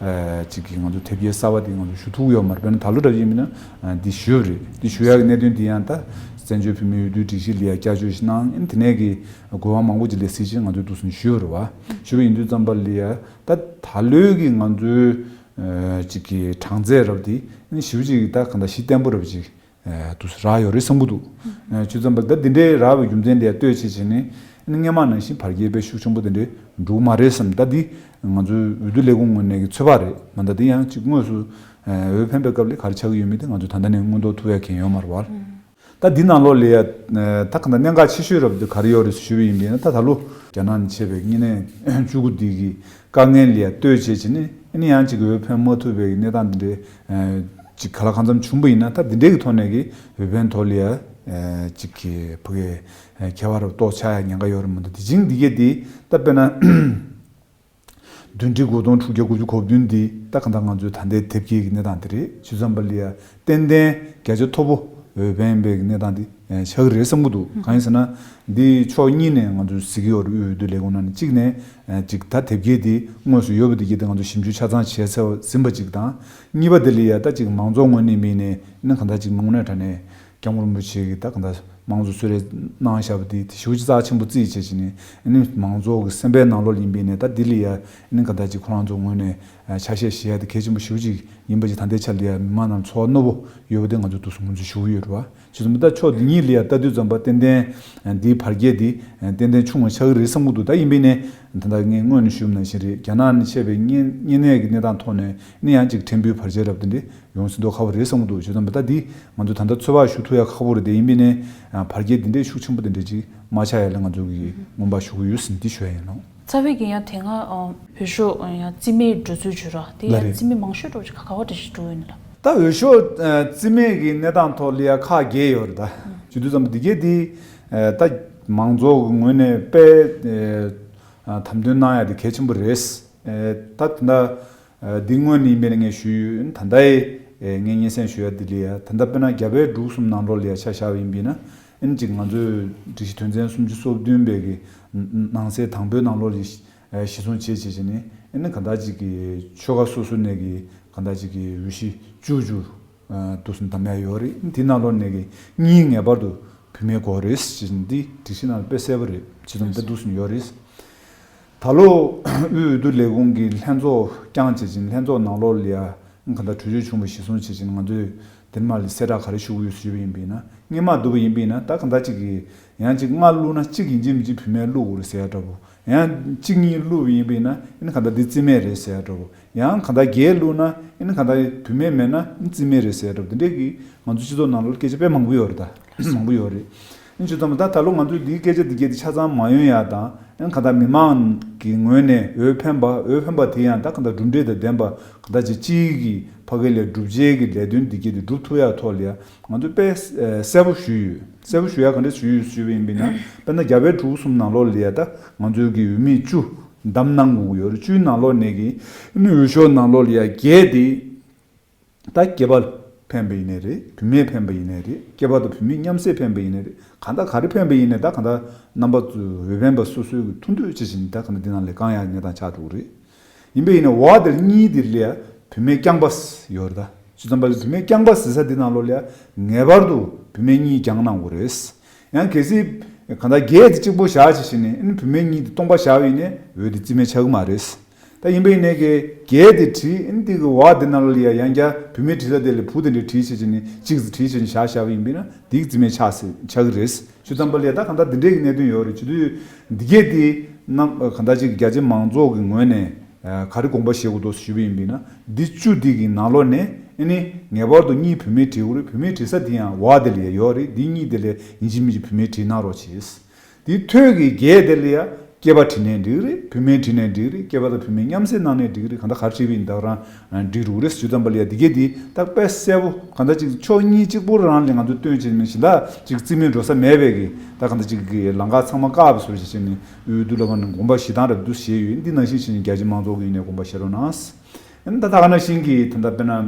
ཨ་ཅིག་གི་ང་ཚོ་དེབ་སྐྱེལ་གསར་པ་དེ་ང་ཚོ་ཞུ་ཐུབ་ཡོད་མ་རེད། དཔེར་ན་ད་ལོ་འདྲ་ཡིན་མིན་ན་ཨ་འདི་ཞུས་རེད། འདི་ཞུ་ཡག་གི་གནད་དོན་འདི་ཡང་ད་བཙན་བྱོལ་བོད་མིའི་འོས་བསྡུའི་སྒྲིག་གཞི་ལ་ཡ་བསྐྱར་བཅོས་ཤིག་གནང་། ཨ་ནི་དེ་ནས་གི་གོ་བ་མང་པོ་ཅིག་ལས་སྲིད་ཅིག་ང་ཚོས་འདུག་སེ་ཞུས་པ་རེད་བ། ཞུས་པ་ཡིན་དུས་ཙམ་པ་ལ་ཡ་ད་ད་ལོའི་གི་ང་ཚོའི་ཨ་ཅིག་གི་གྲངས་ཚད་རབ་དེ་ཞིབ་ཅིག་ད་གང་ལྟར་གཞི་བརྟན་པོ་རབ་ཅིག་ཨ་དུ་རག་ཡོད་རེད་བསམ་གི་འདུག་ཨ་བྱས་ཙམ་པ་ད་འདི་འདྲའི་རག་པའི་རྒྱུ་མཚན་དེ་ལྟོས་བྱས་བྱས་ནས་སྔོན་མ་ནང་བཞིན་བར་བརྒལ་དཔེ་ཤུགས་ཆེན་པོ་དེ་འདྲའི་འགྲོ་གི་མ་རེད་བསམ། ད་འདི་ང་ཚོའི་འོས་བསྡུ་ལས་ཁུངས་ངོས་ནས་ཀྱི་ཚོད་དཔག་རེད། མ་ད་འདི་ཡང་ཅིག་དངོས་སུ་ཨ་འོས་འཕེན་པའི་སྐབས་ལ་ག་རེ་ཆགས་ཀྱི་ཡོད་མེད་དེ་ང་ཚོས་ད་ལྟ་ནས་མངོན་མཐོ་ཐུབ་ཡ་མཁན་ཡོད་མ་རེད་བ། ད་འདི་ནང་ལོགས་ལ་ཡ་ད་ག་འདྲ་གནད་འགག་ཆེ་ཤོས་རབ་འདི་ག་རེ་ཡོད་རེད་ཟེར་ཞུས་པ་ཡིན་པས་ན། ད་ད་ལོ་རྒྱ་ནག་ནས་མཆེད་པའི་བསྙེན་གནས་བཅུ་དགུ་འདི་གི་དཀའ་ངལ་ལ་ཡ་ལྟོས་བྱས་བྱས་ནས་ཨ་ནི་ཡང་ཅིག་འོས་འཕེན་མ་ཐུབ་པའི་གནས་སྟངས་འདི་འདྲའི་ཅིག་ག་ལ་གང་འཚམ་བྱུང་པ་ཡིན་ན། ད་འདི་འདྲའི་གི་ཐོག་ནས་གི་འོས་འཕེན་ཐོག་ལ་ཡ་ཅིག་གི་ཕ་གི་ཁྱད་པར་རབ་ཏོག་ཆགས་ཡ་ཉེན་ཁ་ཡོད་རེད་མ་གཏོགས། དེ་བཞིན་འདི་གས་འདི་ད་དཔེར་ན། བདུན་ཁྲི་དགུ་སྟོང་དྲུག་བརྒྱ་དགུ་བཅུ་གོ་བདུན་འདི་ད་གང་ལྟར་ང་ཚོའི་ད་ལྟའི་དེབ་སྐྱེལ་གྱི་གནས་སྟངས་དེ་རེད། བྱས་ཙམ་པ་ལ་ཡ་ཏན་ཏན་བརྒྱ་ཆ་མཐོ་པོ་འོས་འཕེན་པའི་གནས་སྟངས་འདི་ཆགས་ཀྱི་རེད་བསམ་གྱི་འདུག་གང་ཡིན་ཟེར་ན་འདི་ཕྱོགས་གཉིས་ནས་ང་ཚོས་གཟིགས་ཀྱི་ཡོད་རེད། འོས་བསྡུ་ལས་ཁུངས་ནང་ནས་གཅིག་ནས་ཅིག་ད་དེབ་སྐྱེལ་འདི་དངོས་སུ་ཡོད་པ་འདི་གྱིས་ད་ང་ཚོ་ཞིབ་འཇུག་ཆ་ཚང་བྱས་ཚར་ཟིན་པ་གཅིག་དང་། གཉིས་པ་འདི་ལ་ཡ་ད་ཅིག་མང་ཚོགས་ངོས་ནས་མིན་ནས་ནི་གང་ལྟར་ཅིག་དངོས་གནས་དྲང་གནས། སྐྱབས་མགོན་རིན་པོ་ཆེ་གིས་ད་གང་ལྟར་དམངས་གཙོ་གསོལ་རས་གནང་བཞག་པ་དེ་དེ་ཞེ་པོ་ཅིག་རྩ་ཆེན་པོ་བརྩིས་བྱས་བྱས་ནས་ཨ་ནི་མང་ཚོགས་ཀྱི་སེམས་པའི་ནང་ལོགས་ཡིན་པས་ནས་ད་ལྡི་ལི་ཡ་ཨ་ནི་གང་ལྟར་ཅིག་ཁོ་རང་ཚོ་ངོས་ནས་ཆ་ཤས་བཞེས་ཡ་དེ་གལ་ཆེན་པོ་ཞེ་པོ་ཅིག་ཡིན་པ་ཅིག་ད་ལྟའི་ཆ་ལ་ཡ་མི་མང་ནང་ཚོར་བ་རྣོ་པོ་ཡོད་པ་དེ་ང་ཚོས་འདུག་སེ་ངོས་འཛིན་ཞུ་གི་ཡོད་རེད་བ། བྱས་ཙང་ད་ཕྱོགས་འདི་གཉིས་ལ་ཡ་ལྟ་དུས་ཙམ་པ་ཏན་ཏན་འདིའི་བར་བརྒལ་འདི་ཏན་ཏན་ཆུང་བ་ཆགས་ཀྱི་རེད་བསམ་གྱི་འདུག་ད་ཡིན་པས་ནས་ད་ལྟ་ངས་སྔོན་ནས་ཞུས་པ་ནང་བཞིན་རེད། རྒྱ་ནག་ནས་མཆེད་པའི་བསྙེན་བསྙེན་གནས་ཀྱི་གནས་སྟངས་ཐོག་ནས་ནི་ཡང་ཅིག་ཕྲན་བུའི་བར་ཆད་རབ་དེ་འདྲ་ཡོང་སྲིད་མདོག་ཁ་པོ་རེད་བསམ་གྱི་འདུག་བྱས་ཙང་ད་འདི་ང་ཚོས་ད་ལྟ་ཚོད་དཔག་ཞུ་ཐུབ་ཡ་ཁག་པོ་རེད་དེ། ཡིན་པས་ནས་བར་བརྒལ་འདི་འདྲའི་ཤུགས་ཆེན་པོ་དེ་འདྲ་ཅིག་མ་ཆགས་ཡ་ལ་ང་ཚོ་གིས་སྔོན་དཔག་ཞུ་གི་ཡོད་ཟེར་འདི་ཞུ་ཡ་ཡིན་ནོ། རྩ་བའི་གི་ཡང་དེ་སྔ་འོས་ཤོག་ཡང་རྩིས་མེད་འགྲོ་ཚུལ་བརྗོད་ར་དེ་ལ་ཡང་རེད། རྩིས་མེད་མང་ཤོས་འགྲོ་ཅིག་ག་ག་བ་འདྲ་ཞིག་འགྲོ་ཡོད་ན་ལ། ད་འོས་ཤོག་རྩིས་མེད་ཀྱི་གནས་སྟངས་ཐོག་ལ་ཡ་ཁག་བརྒྱད་ཡོད་རེད། ད་བྱེད་དུས་ཙམ་པ་འདི་གས་འདི་ད་མང་ཚོགས་ཀྱི་ངོས་ནས་དཔེ་དམ་དོན་གནང་ཡ་དེ་གལ་ཆེན་པོ་རེད། ད་ད་ལྟ། འདི་སྔོན་ནས་ཡིན་པས་ན་ངས་ཞུས་ཡོད། ད་ལྟའི་ངས་སྙན་སེང་ཞུ་ཡ་འདི་ལ་ཡ་ད་ལྟ་དཔེར་ན་རྒྱ་བལ་འབྲུག་གསུམ་ནང་ལོགས་ལ་ཡ་ཆ་བཞག་པ་ཡིན་པས་ན་ཨ་ནི་ཅིག་ང་ཚོའི་སྒྲིག་གཞི་དོན་ཚན་སུམ་ཅུ་སོ་བདུན་པའི་གི་ནང་གསེས་དང་པོའི་ནང་ལོགས་ལ་གཞི་བཟུང་བྱས་བྱས་བྱས་ནས་ཨ་ནི་ག་འདྲ་ཅིག་གི་ཆོལ་ཁ་སོ་སོ་ནས་གི་ག་འདྲ་ཅིག་གི་འོས་གཞི་བཅུ་བཅུ་འདུག་སེ་བདམས་ཡ་ཡོད་རེད། དེ་ནང་ལོགས་ནས་གི་གཉིས་ངེས་པར་དུ་བུད་མེད་དགོས་རེད་ཅེས་འདི་སྒྲིག་གཞི་ནང་ལ་དཔེ་གསལ་པོ་རེད། བྱས་ཙང་དེ་འདུག་སེ་ཡོད་རེད། ད་ལོ་དབུས་འོས་བསྡུ་ལས་ཁུངས་ཀྱི་ལྷན་ཚོགས་བསྐྱངས་བྱས་ཅིང་ལྷན་ཚོགས་ནང་ལོགས་ལ་ཡ་གང་ལྟར་གྲོས་ཆོད་བྱུང་བ་གཞིར་བཟུང་བྱས་ཅིང་ང་ཚོས་དེ་མ་ལ་གསལ་བསྒྲགས་ག་རེ་ཞུ་གི་ཡོད་ཞུས་པ་ཡིན་པས་ན་སྔོན་མ་བསྡུ་བ་ཡིན་པས་ན་ད་གང་ལྟར་གཅིག་གིས་ཡང་གཅིག་ལྔ་བླུགས་ན་གཅིག་ཡིན་གཅིག་མིན་གཅིག་བུད་མེད་བླུགས་དགོས་རེད་ཟེར་ཡ་འདྲ་པོ། ཡང་གཅིག་གཉིས་བླུགས་པ་ཡིན་པས་ན་ཨ་ནི་གང་ལྟར་འདི་རྩིས་མེད་རེད་ཟེར་ཡ་འདྲ་པོ། ཡང་གང་ལྟར་བརྒྱད་བླུགས་ན་ཨ་ནི་གང་ལྟར་བུད་མེད་མེད་ན་ཨ་ནི་རྩིས་མེད་རེད་ཟེར་ཡ་འདྲ་པོ། འདི་འདྲས་ཀྱི་ང་ཚོ་སྤྱི་ཚོགས་ནང་ལོགས་སྐད་ཆ་དཔེ་མང་པོ་ཡོད་རེད། ད་མང་པོ་ཡོད་རེད། ཨ་ནི་བྱས་ཙང་ད་ད་ལོ་ང་ཚོས་འདིའི་སྐད་ཆ་འདི་གས་འདི་ཆ་ཚང་མ་ཡོང་ཡ་དང་ཨ་ནི་གང་ལྟར་མི་མང་གི་ངོས་ནས་འོས་འཕེན་པ་འོས་འཕེན་པ་དེ་ཡང་ད་གང་ལྟར་གྲུབ་འབྲས་དང་ལྡན་པ་གང་ལྟར་ཅིག་སྤྱིའི་གི་ཕ་གི་ལས་སྒྲུབ་བྱེད་ཀྱི་ལས་དོན་འདི་གས་འདི་སྒྲུབ་ཐུབ་ཡ་ཐོག་ལ་ཡ་ང་ཚོས་དཔེ་གསལ་པོ་ཞུས་ཡོད། གསལ་པོ་ཞུ་ཡ་ག་འདྲ་ཞུས་ཡོད་ཞུས་པ་ཡིན་པས་ན་དཔེར་ན་རྒྱ་བལ་འབྲུག་གསུམ་ནང་ལོགས་ལ་ཡ་ད་ང་ཚོའི་གི་འོས་མི་བཅུ་བདམས་གནང་དགོས་ཀྱི་ཡོད་རེད། བཅུའི་ནང་ལོགས་ནས་ཀྱི་ཨ་ནི་འོས་ཤོག་ནང་ལོགས་ལ་ཡ་བརྒྱད་དེ་ད་སྐྱེས་པ་འཕེན་པ་ཡིན་ནའི་རེད། བུད་མེད་འཕེན་པ་ཡིན་ནའི་རེད། སྐྱེས་པ་དང་བུད་མེད་མཉམ་བསྲེས་འཕེན་པ་ཡིན་ནའི་རེད། གང་ལྟར་ག་རེ་འཕེན་པ་ཡིན་ནའི་ད་གང་ལྟར་རྣམ་པ་ཚོས་འོས་འཕེན་པ་སོ་སོའི་གི་ཐུགས་འདོད་ཅི་བཞིན་ད་གང་ལྟར་འདི་ནང་ལས་བསྐང་ཡ་གནས་སྟངས་ཆགས་འགྲོ་གི་རེད། ཡིན་པས་ཡིན་ནའི་འོ་དེར་གཉིས་དེར་ལ་ཡ་བུད་མེད་རྐྱང་པ་ཡོད་རེད། ད་བྱས་ཙང་བུད་མེད་རྐྱང་པ་ཟེར་ས་འདི་ནང་ལོགས་ལ་ཡ་ངེས་པར་དུ་བུད་མེད་གཉིས་བསྐྱངས་གནང་དགོས་རེད། ཡང་གལ་སྲིད་གང་ལྟར་བརྒྱད་དེ་གཅིག་པོ་བཞག་བྱས་བྱས་ནས་ཨ་ནི་བུད་མེད་གཉིས་དེ་སྟོང་པ་བཞག་པ་ཡིན་ནའི་འོས་དེ་རྩིས་མེད་ཆགས་ཀྱི་མ་རེད། ད་ཡིན་པ་ཡིན་ནའི་གི་བརྒྱད་དེ་བྲིས་ཨ་ནི་དེ་གི་འོ་དེ་ནང་ལོགས་ལ་ཡ་ཡང་བསྐྱར་བུད་མེད་བྲིས་ས་དེ་ལ་བུ་དེ་འདྲ་བྲིས་བྱས་བྱས་ནས་གཅིག་ཙམ་བྲིས་བྱས་ནས་བཞག་བཞག་པ་ཡིན་པས་ན་དེ་གི་རྩིས་མེད་ཆགས་སྲིད་ཆགས་ཀྱི་རེད། བྱས་ཙང་བུད་མེད་ལ་ཡ་ད་གང་ལྟར་འདི་འདྲའི་གི་གནད་དོན་ཡོད་རེད། བྱེད་དུས་འདི་གས་དེ་རྣམ་གང་ལྟར་ཅིག་རྒྱ་ཆེ་མང་ཚོགས་ཀྱི་ངོས་ནས་ག་རེ་དགོངས་པ་བཞེས་དགོས་འདུག་ཞུས་པ་ཡིན་པས་ན་འདི་བཅུ་འདི་གི་ནང་ལོགས་ནས་ཨ་ནི་ངེས་པར་དུ་གཉིས་བུད་མེད་བྲིས་དགོས་རེད། བུད་མེད་བྲིས་ས་འདི་ཡང་འོ་དེ་ལ་ཡ་ཡོད་རེད། འདི་གཉིས་དེ་ལ་ཡིན་གཅིག་མིན་གཅིག་བུད་མེད་བྲིས་གནང་རོགས་བྱས། འདི་ཐོད་ཀྱི་བརྒྱད་དེ་ལ་ཡ་ སྐྱེས་པ་བྲིས་ནའི་འགྲིག་རེད། བུད་མེད་བྲིས་ནའི་འགྲིག་རེད། སྐྱེས་པ་དང་བུད་མེད་མཉམ་བསྲེས་གནང་ནའི་འགྲིག་རེད། གང་ལྟར་ག་རེ་བྲིས་པ་ཡིན་ད་ག་རང་འགྲིག་རུག་རེད། བྱས་ཙང་པ་ལ་ཡ་འདི་གས་འདི་ད་དཔེ་གསལ་པོ་གང་ལྟར་ཅིག་ཕྱོགས་གཉིས་གཅིག་པུ་རང་ལ་ང་ཚོ་སྟོན་བྱས་ནས་གཞན་དག་ཅིག་རྩིས་མེད་འགྲོ་ས་མེད་པའི་གི་ད་གང་ལྟར་ཅིག་གི་ལམ་ཁ་ཚང་མ་བཀག་པའི་བཟོ་འདྲ་བྱས་ནས་འོས་བསྡུ་ལ་ཕར་ནས་དགོངས་པ་བཞེས་སྟངས་རབ་ཏུ་བཞེས་ཡོད། འདི་ནང་བཞིན་བྱས་ནས་རྒྱ་ཆེ་མང་ཚོགས་ཀྱི་ངོས་ནས་དགོངས་པ་བཞེས་རོགས་གནང་། ཨ་ནི་ད་ད་ག་ནང་བཞིན་གྱི་ད་ལྟ་དཔེར་ན།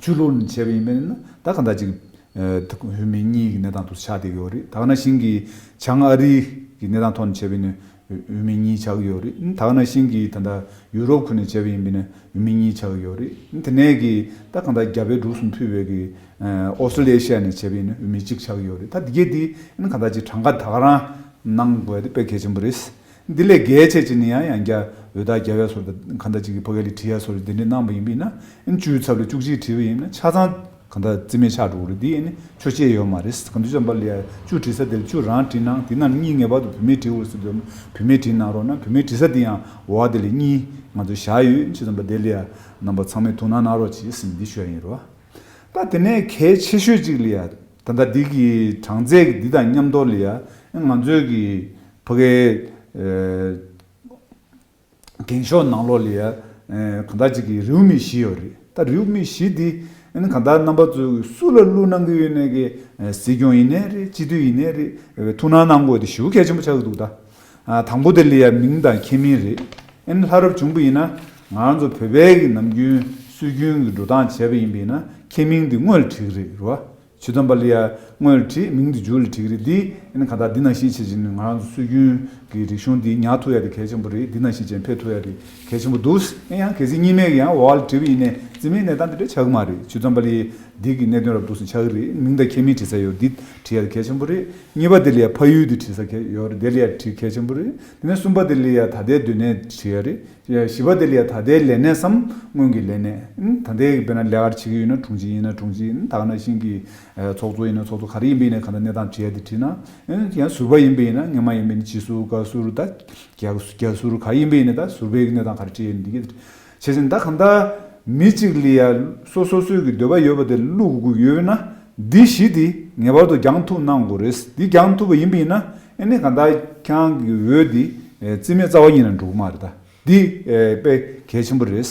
ཆོས་ལུགས་ནས་བྱས་པ་ཡིན་པས་ན་ད་ག་འདྲ་ཅིག་ཨ་བུད་མེད་གཉིས་ཀྱི་གནས་སྟངས་དུ་ཆགས་བསྡད་ཀྱི་ཡོད་རེད། ད་ག་ནང་བཞིན་གྱི་བྱང་ཨ་རི་གི་གནས་སྟངས་ཐོག་ནས་བྱས་པ་ཡིན་ན་བུད་མེད་གཉིས་ཆགས་ཀྱི་ཡོད་རེད། ད་ག་ནང་བཞིན་གྱི་ད་ལྟ་ཡུ་རོབ་ཁུལ་ནས་བྱས་པ་ཡིན་པས་ན་བུད་མེད་གཉིས་ཆགས་ཀྱི་ཡོད་རེད། དེ་ནས་ཀྱི་ད་ག་འདྲ་རྒྱ་བལ་འབྲུག་གསུམ་ཕུད་པའི་གི་ཨ་ཨོ་སི་ཊེ་ལི་ཨེ་ཤི་ཡ་ནས་བྱས་པ་ཡིན་ན་བུད་མེད་གཅིག་ཆགས་ཀྱི་ཡོད་རེད། ད་འདི་གས་འདི་ཨ་ནི་ག་འདྲ་ཅིག་གྲངས་ཀ་ད་ག་རང་གནང་དགོས་ཡ་དེ་དཔེ་གལ་ཆེན་པོ་རེད། འདི་ལས་བརྒལ་བྱས་ཅིག་ནི་ཡང་ཡང་བསྐྱར་འོས་རྟགས་རྒྱབ་ཡ་སོགས་དང་གང་ལྟར་ཅིག་གི་ཕ་གི་ལ་བྲིས་ཡ་སོགས་དེ་འདྲ་གནང་བ་ཡིན་པས་ན་ཨ་ནི་བཅུའི་ཚབ་ལ་བཅུ་གཅིག་བྲིས་པ་ཡིན་ན་ཆ་ཚང་གང་ལྟར་རྩིས་མེད་ཆགས་འགྲོ་གི་རེད། འདི་ཨ་ནི་ཆོག་མཆན་ཡོད་མ་རེད། གང་འདུལ་བྱམས་པ་ལ་ཡ་བཅུ་བྲིས་ས་དེ་ལ་བཅུ་རང་བྲིས་ན་དེ་ནང་གཉིས་ངེས་པར་དུ་བུད་མེད་བྲིས་དགོས་ཟེར་དུས་བུད་མེད་བྲིས་གནང་རོགས་གནང་། བུད་མེད་བྲིས་ས་དེ་ཡང་འོག་དེ་ལ་གཉིས་ང་ཚོས་བཞག་ཡོད། བྱས་ཙང་པ་དེ་ལ་ཡ་རྣམ་པ་ཚང་མས་ཐུགས་སྣང་གནང་རོགས་གྱིས་ཟེར་འདི་ཞུ་ཡ་ཡིན་རོ། ད་དེ་ནས་གལ་ཆེ་ཤོས་གཅིག་ལ་ཡ་ད་ལྟ་འདི་གི་གྲངས་ཚད་ཀྱི་འདི་དང་མཉམ་དུ་ལ་ཡ་ང་ཚོའི་གི་ཕ་གའི་ཨ་འགེངས་ཤོག་ནང་ལོགས་ལ་ཡ་ཨ་གང་ལྟར་ཅིག་གི་རེའུ་མིག་བཞི་ཡོད་རེད། ད་རེའུ་མིག་བཞི་འདི་ཨ་ནི་གང་ལྟར་རྣམ་པ་ཚོས་སུ་ལ་བླུགས་གནང་གི་ཡོད་ནའི་གི་ཨ་སྲིད་སྐྱོང་ཡིན་ནའི་རེད། སྤྱི་འཐུས་ཡིན་ནའི་རེད། ཐུགས་སྣང་གནང་དགོས་དེ་ཞེ་པོ་གལ་ཆེན་པོ་ཆགས་ཀྱི་འདུག་ད་ཨ་དང་པོ་དེ་ལ་ཡ་མིང་དང་ཁྱད་མིང་རེད། ཨ་ནི་ལྷ་རབ་བྱུང་པ་ཡིན་ན་ང་རང་ཚོ་བོད་པའི་གི་ནམ་རྒྱུན་སྲོལ་རྒྱུན་གི་འགྲོ་སྟངས་བྱས་པ་ཡིན་པ་ཡིན་ན་ཁྱད་མིང་འདི་སྔོན་ལ་བྲིས་ཀྱི་རེད་རོ། བྱས་ཙང་པ་ལ་ཡ་སྔོན་ལ་བྲིས། མིང་འདི་མཇུག་ལ་བྲིས་ཀྱི་རེད། འདི་ཨ་ནི་ག་ད་འདི་ནང་བཞིན་བྱེད་ཀྱི་ནི་ང་རང་ཚོ་སྲོལ་རྒྱུན་གྱི་རིག་གཞུང་འདི་ཉར་ཐུབ་ཡ་དེ་གལ་ཆེན་པོ་རེད། འདི་ནང་བཞིན་བྱས་ཕེབས་ཐུབ་ཡ་དེ་གལ་ཆེན་པོ་འདུག་ཨེ་ཡང་གལ་སྲིད་གཉིས་མེད་ཀྱི་ཡང་འོག་ལ་བྲིས་པ་ཡིན་ནའི་རྩིས་མེད་གནས་སྟངས་འདི་འདྲ་ཆགས་ཀྱི་མ་རེད། བྱས་ཙང་པ་ལ་ཡ་འདི་གི་གནད་དོན་རབ་འདུག་སེ་ཆགས་ཀྱི་རེད། མིང་དང་ཁྱད་མིང་བྲིས་ས་ཡོད། འདི་བྲིས་ཡ་དེ་གལ་ཆེན་པོ་རེད། གཉིས་པ་དེ་ལ་ཡ་ཕ་ཡུལ་དེ་བྲིས་ས་གལ་ཡོད་རེད། དེ་ལ་ཡ་བྲིས་གལ་ཆེན་པོ་རེད། དེ་ནས་གསུམ་པ་དེ་ལ་ཡ་ད་ལྟའི་སྡོད་གནས་བྲིས་ཡ་རེད། བཞི་པ་དེ་ལ་ཡ་ད་ལྟའི་ལས་གནས་སམ་སྔོན་གྱི་ལས་གནས། ད་ལྟའི་དཔེར་ན་ལས་ཀ་བྱེད་ཀྱི་ཡོད་ན་དྲུང་ཆེ་ཡིན་ན་དྲུང་ཆེ་ཡིན། ད་ག་ནང་བཞིན་གྱི་ཚོགས་གཙོ་ཡིན་ན་ཚོགས་གཙོ་ག་རེ་ཡིན་པ་ཡིན་ན་གང་ལྟར་གནས་སྟངས་བྲིས་ཡ་དེ་བྲིས་ན། ཡང་ཟུར་པ་ཡིན་པ་ཡིན་ན་སྔོན་མ་ཡིན་པ་ཡིན་ན་སྤྱི་ཟུར་བཀའ་ཟུར་ད་རྒྱ་རྒྱ་ཟུར་ག་ཡིན་པ་ཡིན་ན་ད་ཟུར་པའི་གནས་སྟངས་ག་རེ་བྲིས་ཡ་འདི་གི་བྱས་ཙང་ད་གང་ལྟར་མི་གཅིག་ལ་ཡ་སོ་སོ་སོའི་གི་འདོད་པ་ཡོད་པ་དེ་བླུག་དགོས་ཀྱི་ཡོད་ན་འདི་བཞི་དེ་ངེས་པར་དུ་རྒྱང་ཐུག་གནང་དགོས་རེད། འདི་རྒྱང་ཐུག་པ་ཡིན་པ་ཡིན་ན་ཨ་ནི་གང་ལྟར་ཁྱེད་རང་གི་འོས་འདི་རྩིས་མེད་རྩ་བ་ཉིད་ནས་འགྲོ་གི་མ་རེད་ད། འདི་ཨེ་དཔེ་གལ་ཆེན་པོ་རེད།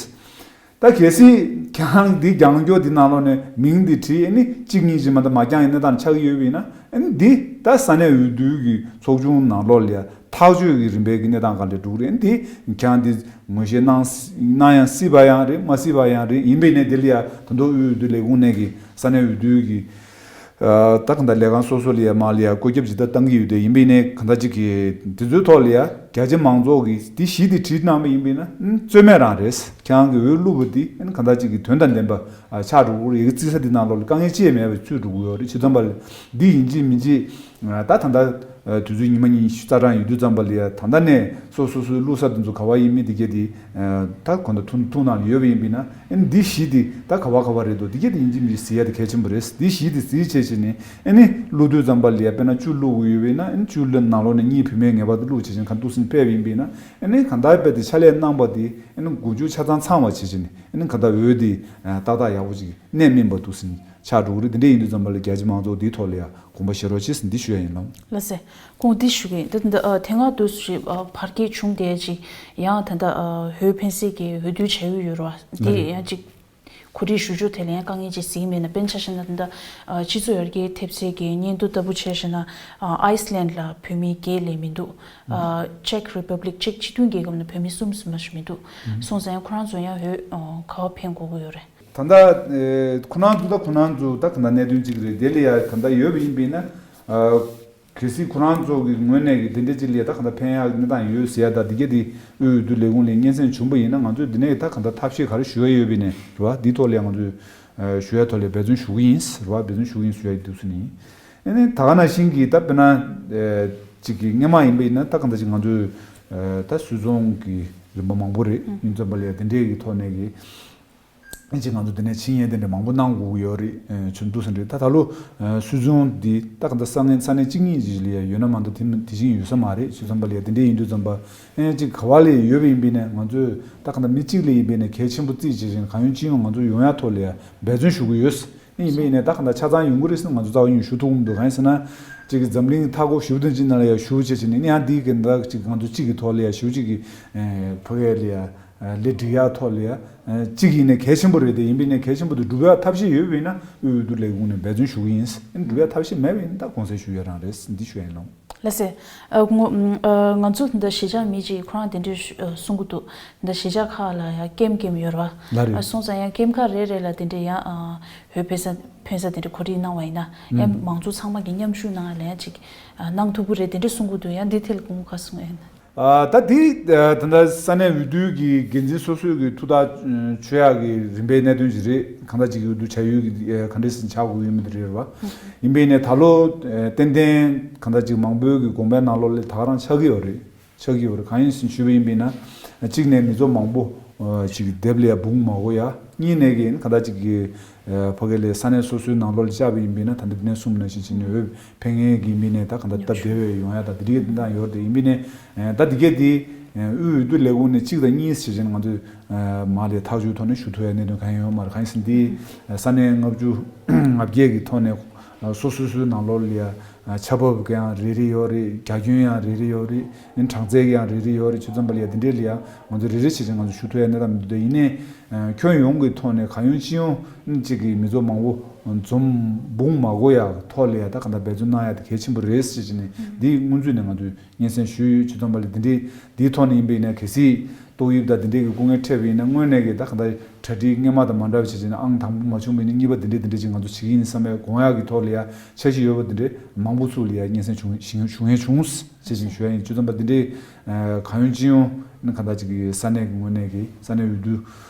ད་གལ་སྲིད་ཁྱེད་རང་འདི་རྒྱང་སྐྱོར་འདི་ནང་ལོགས་ནས་མིང་འདི་བྲིས་ཨ་ནི་གཅིག་གཉིས་ཅིག་མ་གཏོགས་མ་རྒྱང་ཡི་གནས་སྟངས་ཆགས་ཀྱི་ཡོད་པ་ཡིན་ན་ཨ་ནི་འདི་ད་ས་གནས་འོས་བསྡུ་གི་ཚོགས་ཆུང་ནང་ལོགས་ལ་ཡ་ཐག་གཅོད་ཀྱི་རིམ་པའི་གི་གནས་སྟངས་ག་ལ་འགྲོ་གི་རེད། འདི་ཁྱེད་རང་འདི་ངོས་བཞེས་གནང་གནང་ཡང་སྲིད་པ་ཡང་རེད། མ་སྲིད་པ་ཡང་རེད། ཡིན་པ་ཡིན་ནའི་འདི་ལ་ཡ་ད་དུང་འོས་བསྡུ་ལས་ཁུངས་ནས་གི་ས་གནས་འོས་བསྡུ་གི་ད་གང་ལྟར་ལས་ཁང་སོ་སོ་ལ་ཡ་མ་ལ་ཡ་བཀོད་ཁྱབ་ཇི་ལྟར་བཏང་གི་ཡོད་དེ་ཡིན་པ་ཡིན་ནའི་གང་ལྟར་ཅིག་གི་དེ་ཚོའི་ཐོག་ལ་ཡ་རྒྱ་ཆེ་མང་ཚོགས་ཀྱིས་འདི་གཞི་དེ་བྲིས་གནང་བ་ཡིན་པ་ཡིན་ན་རྩོད་མེད་རང་རེད། ཁྱེད་རང་གི་འོས་བླུགས་པ་འདི་གང་ལྟར་ཅིག་གི་དོན་དང་ལྡན་པ་ཆགས་འགྲོ་གི་རེད། ཡི་གེ་བརྩི་ས་འདི་ནང་ལོགས་ལ་དཀའ་ངལ་ཅི་ཡང་མེད་པ་ཚུད་འགྲོ་གི་ཡོད་རེད། བྱས་ཙང་པ་ལ་འདི་ཡིན་གཅིག་མིན་གཅིག་ད་ད་ལྟ་དུས་ཚོད་ཉི་མ་ཉི་ཤུ་རྩ་གྲངས་ཡོད་དུས་ཙམ་པ་ལ་ཡ་ད་ལྟ་ནས་སོ་སོ་སོའི་བླུགས་ས་འདི་ཚོ་ག་བ་ཡིན་མིན་འདི་གས་དེ་ད་གང་ལྟར་ཐུགས་ཐུགས་ནང་ལ་ཡོད་པ་ཡིན་པ་ཡིན་ན་ཨ་ནི་འདི་གཞི་དེ་ད་ག་བ་ག་བ་རེད་འདུག་འདི་གས་དེ་ཡིན་གཅིག་མིན་གཅིག་གཟིགས་ཡ་དེ་གལ་ཆེན་པོ་རེད། འདི་གཞི་དེ་གཟིགས་བྱས་བྱས་ནས་ཨ་ནི་བླུགས་དུས་ཙམ་པ་ལ་ཡ་དཔེར་ན་བཅུ་བླུགས་དགོས་ཡོད་པ་ཡིན་ན་ཨ་ནི་བཅུ་ལ་ནང་ལོགས་ནས་གཉིས་བུད་མེད་ངེས་པར་དུ་བླུགས་བྱས་བྱས་ནས་གང་འདུག་སེ་ཕེབས་པ་ཡིན་པ་ཡིན་ན་ཨ་ནི་གང་ལྟར་དཔེ་དེ་ཕྱག་ལས་གནང་པ་དེ་ཨ་ནི་མགོ་མཇུག་ཆ་ཚང་ཚང་བ་བྱས་བྱས་ནས་ཨ་ནི་གང་ལྟར་འོས་དེ་ཏག་ཏག་ཡག་པོ་ཅིག་གནད་སྨིན་པ་འདུག་སེ་ཆགས་འགྲོ་གི་རེད། དེ་འདྲ་ཡིན་དུས་ཙམ་པ་ལ་རྒྱ་ཆེ་མང་ཚོགས་འདིའི་ཐོག་ལ་ཡང་དགོངས་པ་བཞེས་རོགས་བྱེད་ཟེར་འདི་ཞུ་ཡ་ཡིན་ལགས། ལགས་སེ། ཁོང་འདི་ཞུ་གི་ཡིན། ད་ད་ལྟ་ཨ་དེ་སྔ་དུས་སུ་ཞིག་ཨ་བར་བརྒལ་བྱུང་བསྡད་ཅིག་ཡང་ད་ལྟ་ཨ་འོས་འཕེན་སའི་གི་འོས་བསྡུ་བྱ་ཡུལ་ཡོད་རེད་བ། དེ་ཡང་ཅིག་གོ་སྒྲིག་ཞུ་རྒྱུ་དེ་ལ་ཡང་དཀའ་ངལ་ཅིག་གཟིགས་མེད་ན། དཔེར་ན་ཆ་བཞག་ན་ད་ལྟ་ཨ་སྤྱི་ཚོགས་ཡར་རྒྱས་ཐེབས་སའི་གི་སྙན་ཐོ་ལྟ་བུ་བྱས་བཞག་ན་ཨ་ཨའི་སི་ལན་ལ་བོད་མི་བརྒྱད་ལས་མི་འདུག་ཨ་ཅེག་རི་པབ་ལིག་ཅེག་སྤྱི་མཐུན་རྒྱལ་ཁབ་ནས་བོད་མི་གསུམ་ཙམ་ཞིག་མི་འདུག་སོང་ཙང་ཡང་ཁོ་རང་ཚོ་ཡང་འོས་ཨ་ག་པར་འཕེན་དགོས་ཀྱི་ཡོད་རེད། ད་ལྟ་ཨེ་ཁོ་རང་ཚོ་ད་ཁོ་ན་གནད་དོན་གཅིག་རེད། དེ་ལ་ཡ་ག་འདྲ་ཡོད་པ་ཡིན་པས་ན་ཨ་གལ་སྲིད་ཁོ་རང་ཚོ་གི་ངོས་ནས་གི་དེ་འདྲ་ཅིག་ལ་ཡ་ད་ག་འདྲ་ཕན་ཡག་གི་གནས་སྟངས་ཡོད་ཟེར་ཡ་ད་འདི་གས་དེ་འོས་བསྡུ་ལས་ཁུངས་ལ་སྙན་སེང་བྱུང་པ་ཡིན་ན་ང་ཚོས་འདི་ནས་ད་ག་འདྲ་ཐབས་ཤེས་ག་རེ་ཞུ་ཡ་ཡོད་པ་ཡིན་ན་རེད་བ། འདིའི་ཐོག་ལ་ཡ་ང་ཚོས་ཨ་ཞུ་ཡ་ཐོག་ལ་ཡ་འབད་བརྩོན་ཞུ་གི་ཡིན་རེད་བ། འབད་བརྩོན་ཞུ་གི་ཡིན་ཞུ་ཡ་ཡིན་འདུག་ཟེར་ནི་ཡིན། ཨ་ནི་ད་ག་ནང་བཞིན་གི་ད་དཔེར་ན་ཨེ་ཅིག་གི་སྔོན་མ་ཡིན་པ་ཡིན་ན་ད་ག་འདྲ་ཅིག་ང་ཚོས་ཨ་ད་སུད་ཚོང་གི་རིམ་པ་མང་པོ་རེད། ཡིན་ཙམ་པ་ལ་ཡ་དེ་འདྲའི་གི་ཐོག་ནས་གི་ཅིག་ང་ཚོ་འདི་ནས་ཆིངས་ཡིག་དེ་འདྲ་མང་པོ་གནང་དགོས་ཀྱི་ཡོད་རེད། ཨ་ཆུ་འདུག་ཟེར་འདྲ། ད་ད་ལོ་ཨ་སུད་ཚོང་འདི་ད་ག་འདྲ་ས་གནས་ས་གནས་གཅིག་གཉིས་ཅིག་ལ་ཡ་ཡོད་ན་མ་གཏོགས་དེ་དེ་བཞིན་ཡོད་ས་མ་རེད། བྱས་ཙང་པ་ལ་ཡ་དེ་འདྲ་ཡིན་དུས་ཙམ་པ་ཨ་ཅིག་ག་བ་ལ་ཡ་ཡོད་པ་ཡིན་པས་ན་ང་ཚོས་ད་ག་འདྲ་མི་གཅིག་ལ་ཡིན་པས་ན་གལ་ཆེན་པོ་བརྩིས་བྱས་བྱས་གང་ཡོང་ཅི་ཡོང་ང་ཚོ་ཡོང་ཡ་ཐོག་ལ་ཡ་འབད་བརྩོན་ཞུ་གི་ཡོད། ཡིན་པས་ན་ད་ག་འདྲ་ཆ་ཚང་ཡོང་གི་རེད་ཟེར་ན་ང་ཚོ་རྩ་བ་ཉིད་ཞུ་ཐུབ་ཀྱི་མི་འདུག་གང་ཡིན་ཟེར་ན། གཅིག་གི་འཛམ་གླིང་མཐའ་སྐོར་བཞི་བཅུ་དོན་གཅིག་ནང་ལ་ཡང་ཞུགས་བྱས་བྱས་ནས་ནི་ཡང་འདིའི་གི་འདྲ་གཅིག་ང་ཚོ་གཅིག་གི་ཐོག་ལ་ཡང་ཞུགས་གཅིག་གི་ཕ་གི་ལ་ཡང་ལས་སྒྲིག་ཡག་ཐོག་ལ་ཡང་གཅིག་ཡིན་ནའི་གལ་ཆེན་པོ་རེད་དེ། ཡིན་པས་ནའི་གལ་ཆེན་པོ་དེ་སྒྲུབ་ཡག་ཐབས་ཤེས་ཡོད་པ་ཡིན་ན་དབུས་འོས་བསྡུ་ལས་ཁུངས་ནས་འབད་བརྩོན་ཞུ་གི་ཡིན། ཨ་ནི་སྒྲུབ་ཡག་ཐབས་ཤེས་མེད་པ་ཡིན་ན་ད་དགོངས་སེལ་ཞུ་ཡག་རང་རེད་འདི་ཞུ་ཡ་ཡིན་ལགས། ལགས་སེ། ཨ་ངོ་ཨ་ང་ཚོ་འདི་གཞིས་ཆགས་མི་གཅིག་ཁོ་རང་དེ་འདྲས་ཨ་གསུང་གི་འདུག་འདི་གཞིས་ཆགས་ཁག་ལ་ཡང་ཀེམ་ཀེམ་ཡོད་རེད་བ། ལགས་རེད། ཨ་སོང་ཙང་ཡང་ཀེམ་ཁག་རེ་རེ་ལ་དེ་འདྲས་ཡང་ཨ་འོས་འཕེན་ས་འཕེན་ས་དེ་འདྲས་གོ་སྒྲིག་གནང་བ་ཡིན་ན་ཡང་ཨུམ། མང་ཚོགས་ཚང་མ་གི་མཉམ་ཞུགས་གནང་ཡ་ལ་ཡང་ཅིག་ཨ་གནང་ཐུབ་ཀྱི་རེད་དེ་འདྲས་གསུང་གི་འདུག་ཡང་འདི་ཐད་ལ་སྐུ་ངོ་ག་གསུང་ཡ་ཡིན་ན། ཨ་ད་འདི་ཨ་ད་ལྟ་ས་གནས་འོས་བསྡུ་གི་འགན་འཛིན་སོ་སོའི་གི་ཐུགས་ཐག་ཆོད་ཡག་གི་རིམ་པའི་གནད་དོན་ཅིག་རེད། གང་ལྟར་ཅིག་འོས་བསྡུ་བྱ་ཡུལ་གི་ཨ་ག་འདྲས་སེ་ཆགས་དགོས་ཡོད་མེད་དེ་རེད་བ། ཡིན་པས་ནས་ད་ལོ་ཨ་ཏན་ཏན་གང་ལྟར་ཅིག་མང་པོའི་གི་དགོངས་པའི་ནང་ལོགས་ལ་ད་ག་རང་ཆགས་ཀྱི་ཡོད་རེད། ཆགས་ཀྱི་ཡོད་རེད། གང་ཡིན་ཟེར་ཞུས་པ་ཡིན་པས་ན་གཅིག་ནས་མི་ཚོགས་མང་པོ་ཨ་ཅིག་སྡེབ་ལ་ཡ་འབུངས་མ་དགོས་ཡ། གཉིས་ནས་གི་གང་ལྟར་ཅིག་གི་ཨ་ཕ་གི་ལ་ས་གནས་སོ་སོའི་ནང་ལོགས་ལ་བཅར་བ་ཡིན་པས་ན་ད་ལྟ་འདི་ནས་གསུངས་ནང་བཞིན་བྱས་ནས་འོས་འཕེན་མཁན་གྱི་མི་ནས་ད་གང་ལྟར་སྟབས་བདེ་བའི་ཡོང་ཡ་ད་དེ་འདྲའི་གི་གནས་སྟངས་ཡོད་རེད། ཡིན་པས་ནས་ཨ་ད་འདི་གས་འདི་ཨ་དབུས་འོས་བསྡུ་ལས་ཁུངས་ནས་གཅིག་དང་གཉིས་བྱས་བྱས་ནས་ང་ཚོས་ཨ་མར་ལ་ཐག་གཅོད་ཐོག་ནས་ཞུ་ཐུབ་ཡ་གནད་དོན་གང་ཡང་ཡོད་མ་རེད། གང་ཡིན་ཟེར་ན་འདི་ཨ་ས་གནས་ལྔ་བཅུ་ང་བརྒྱད་ཀྱི་ཐོག་ནས་ཨ་སོ་སོ་སོའི་ནང་ལོགས་ལ་ཡ་ཨ་ཆ་བབ་ཀྱི་ཡང་རེ་རེ་ཡོད་རེད། རྒྱ་ཁྱོན་ཡང་རེ་རེ་ཡོད་རེད། ཨ་ནི་གྲངས་ཚད་ཀྱི་ཡང་རེ་རེ་ཡོད་རེད། བྱས་ཙང་པ་ལ་ཡ་འདི་འདྲས་ལ་ཡ་ང་ཚོ་རེ་རེ་བྱས་བྱས་ང་ཚོ་ཞུ་ཐུབ་ཡ་གནས་སྟངས་མི་འདུག་ད་ཡིན་ནའི་ཨ་ཁྱོན་ཡོངས་ཀྱི་ཐོག་ནས་གང་ཡོང་ཅི་ཡོང་ཨ་ནི་གཅིག་གི་མི་ཚོགས་མང་པོ་འཛོམས་འབུངས་མ་དགོས་ཡ་ཐོག་ལ་ཡ་ད་གང་ལྟར་འབད་བརྩོན་གནང་ཡ་དེ་གལ་ཆེན་པོ་རེད་ཟེར་བྱས་ནས་འདི་སྔོན་ཚུད་ནས་ང་ཚོས་སྙན་སེང་ཞུས་ཡོད། བྱས་ཙང་པ་ལ་འདི་འདྲའི་འདིའི་ཐོག་ནས་ཡིན་པ་ཡིན་ན་གལ་སྲིད་ཏོག་དབྱིབས་དང་འདི་འདྲའི་གི་སྐུ་ངལ་འཕྲད་པ་ཡིན་ན་དངོས་གནས་ཀྱི་ད་གང་ལྟར་གྲ་སྒྲིག་སྔོན་མ་དང་མ་འདྲ་བ་བྱས་བྱས་ནས་ཨང་དང་པོ་མ་བྱུང་བ་ཡིན་ན་གཉིས་པ་འདི་འདྲའི་འདི་འདྲའི་ཅིག་ང་ཚོ་བྱེད་ཀྱི་ཡིན་བསམ་པའི་དགོངས་ཡག་གི་ཐོག་ལ་ཡ་འཆར་གཞི་ཡོད་པ་འདི་འདྲའི་མང་པོ་ཚུར་ལ་ཡ་སྙན་སེང་བྱུང་བྱུང་ཞུ་མཁན་བྱུང་ཟེར་བྱས་ནས་ཞུ་ཡ་ཡིན། བྱས་ཙང་པ་འདི་འདྲའི་གང་ཡོང་ཅི་ཡོང་ནི་གང་ལྟར་ཅིག་གི་ས་གནས་ཀྱི་ངོས་ནས་ཀྱི་ས་གནས་འོས་བསྡུ་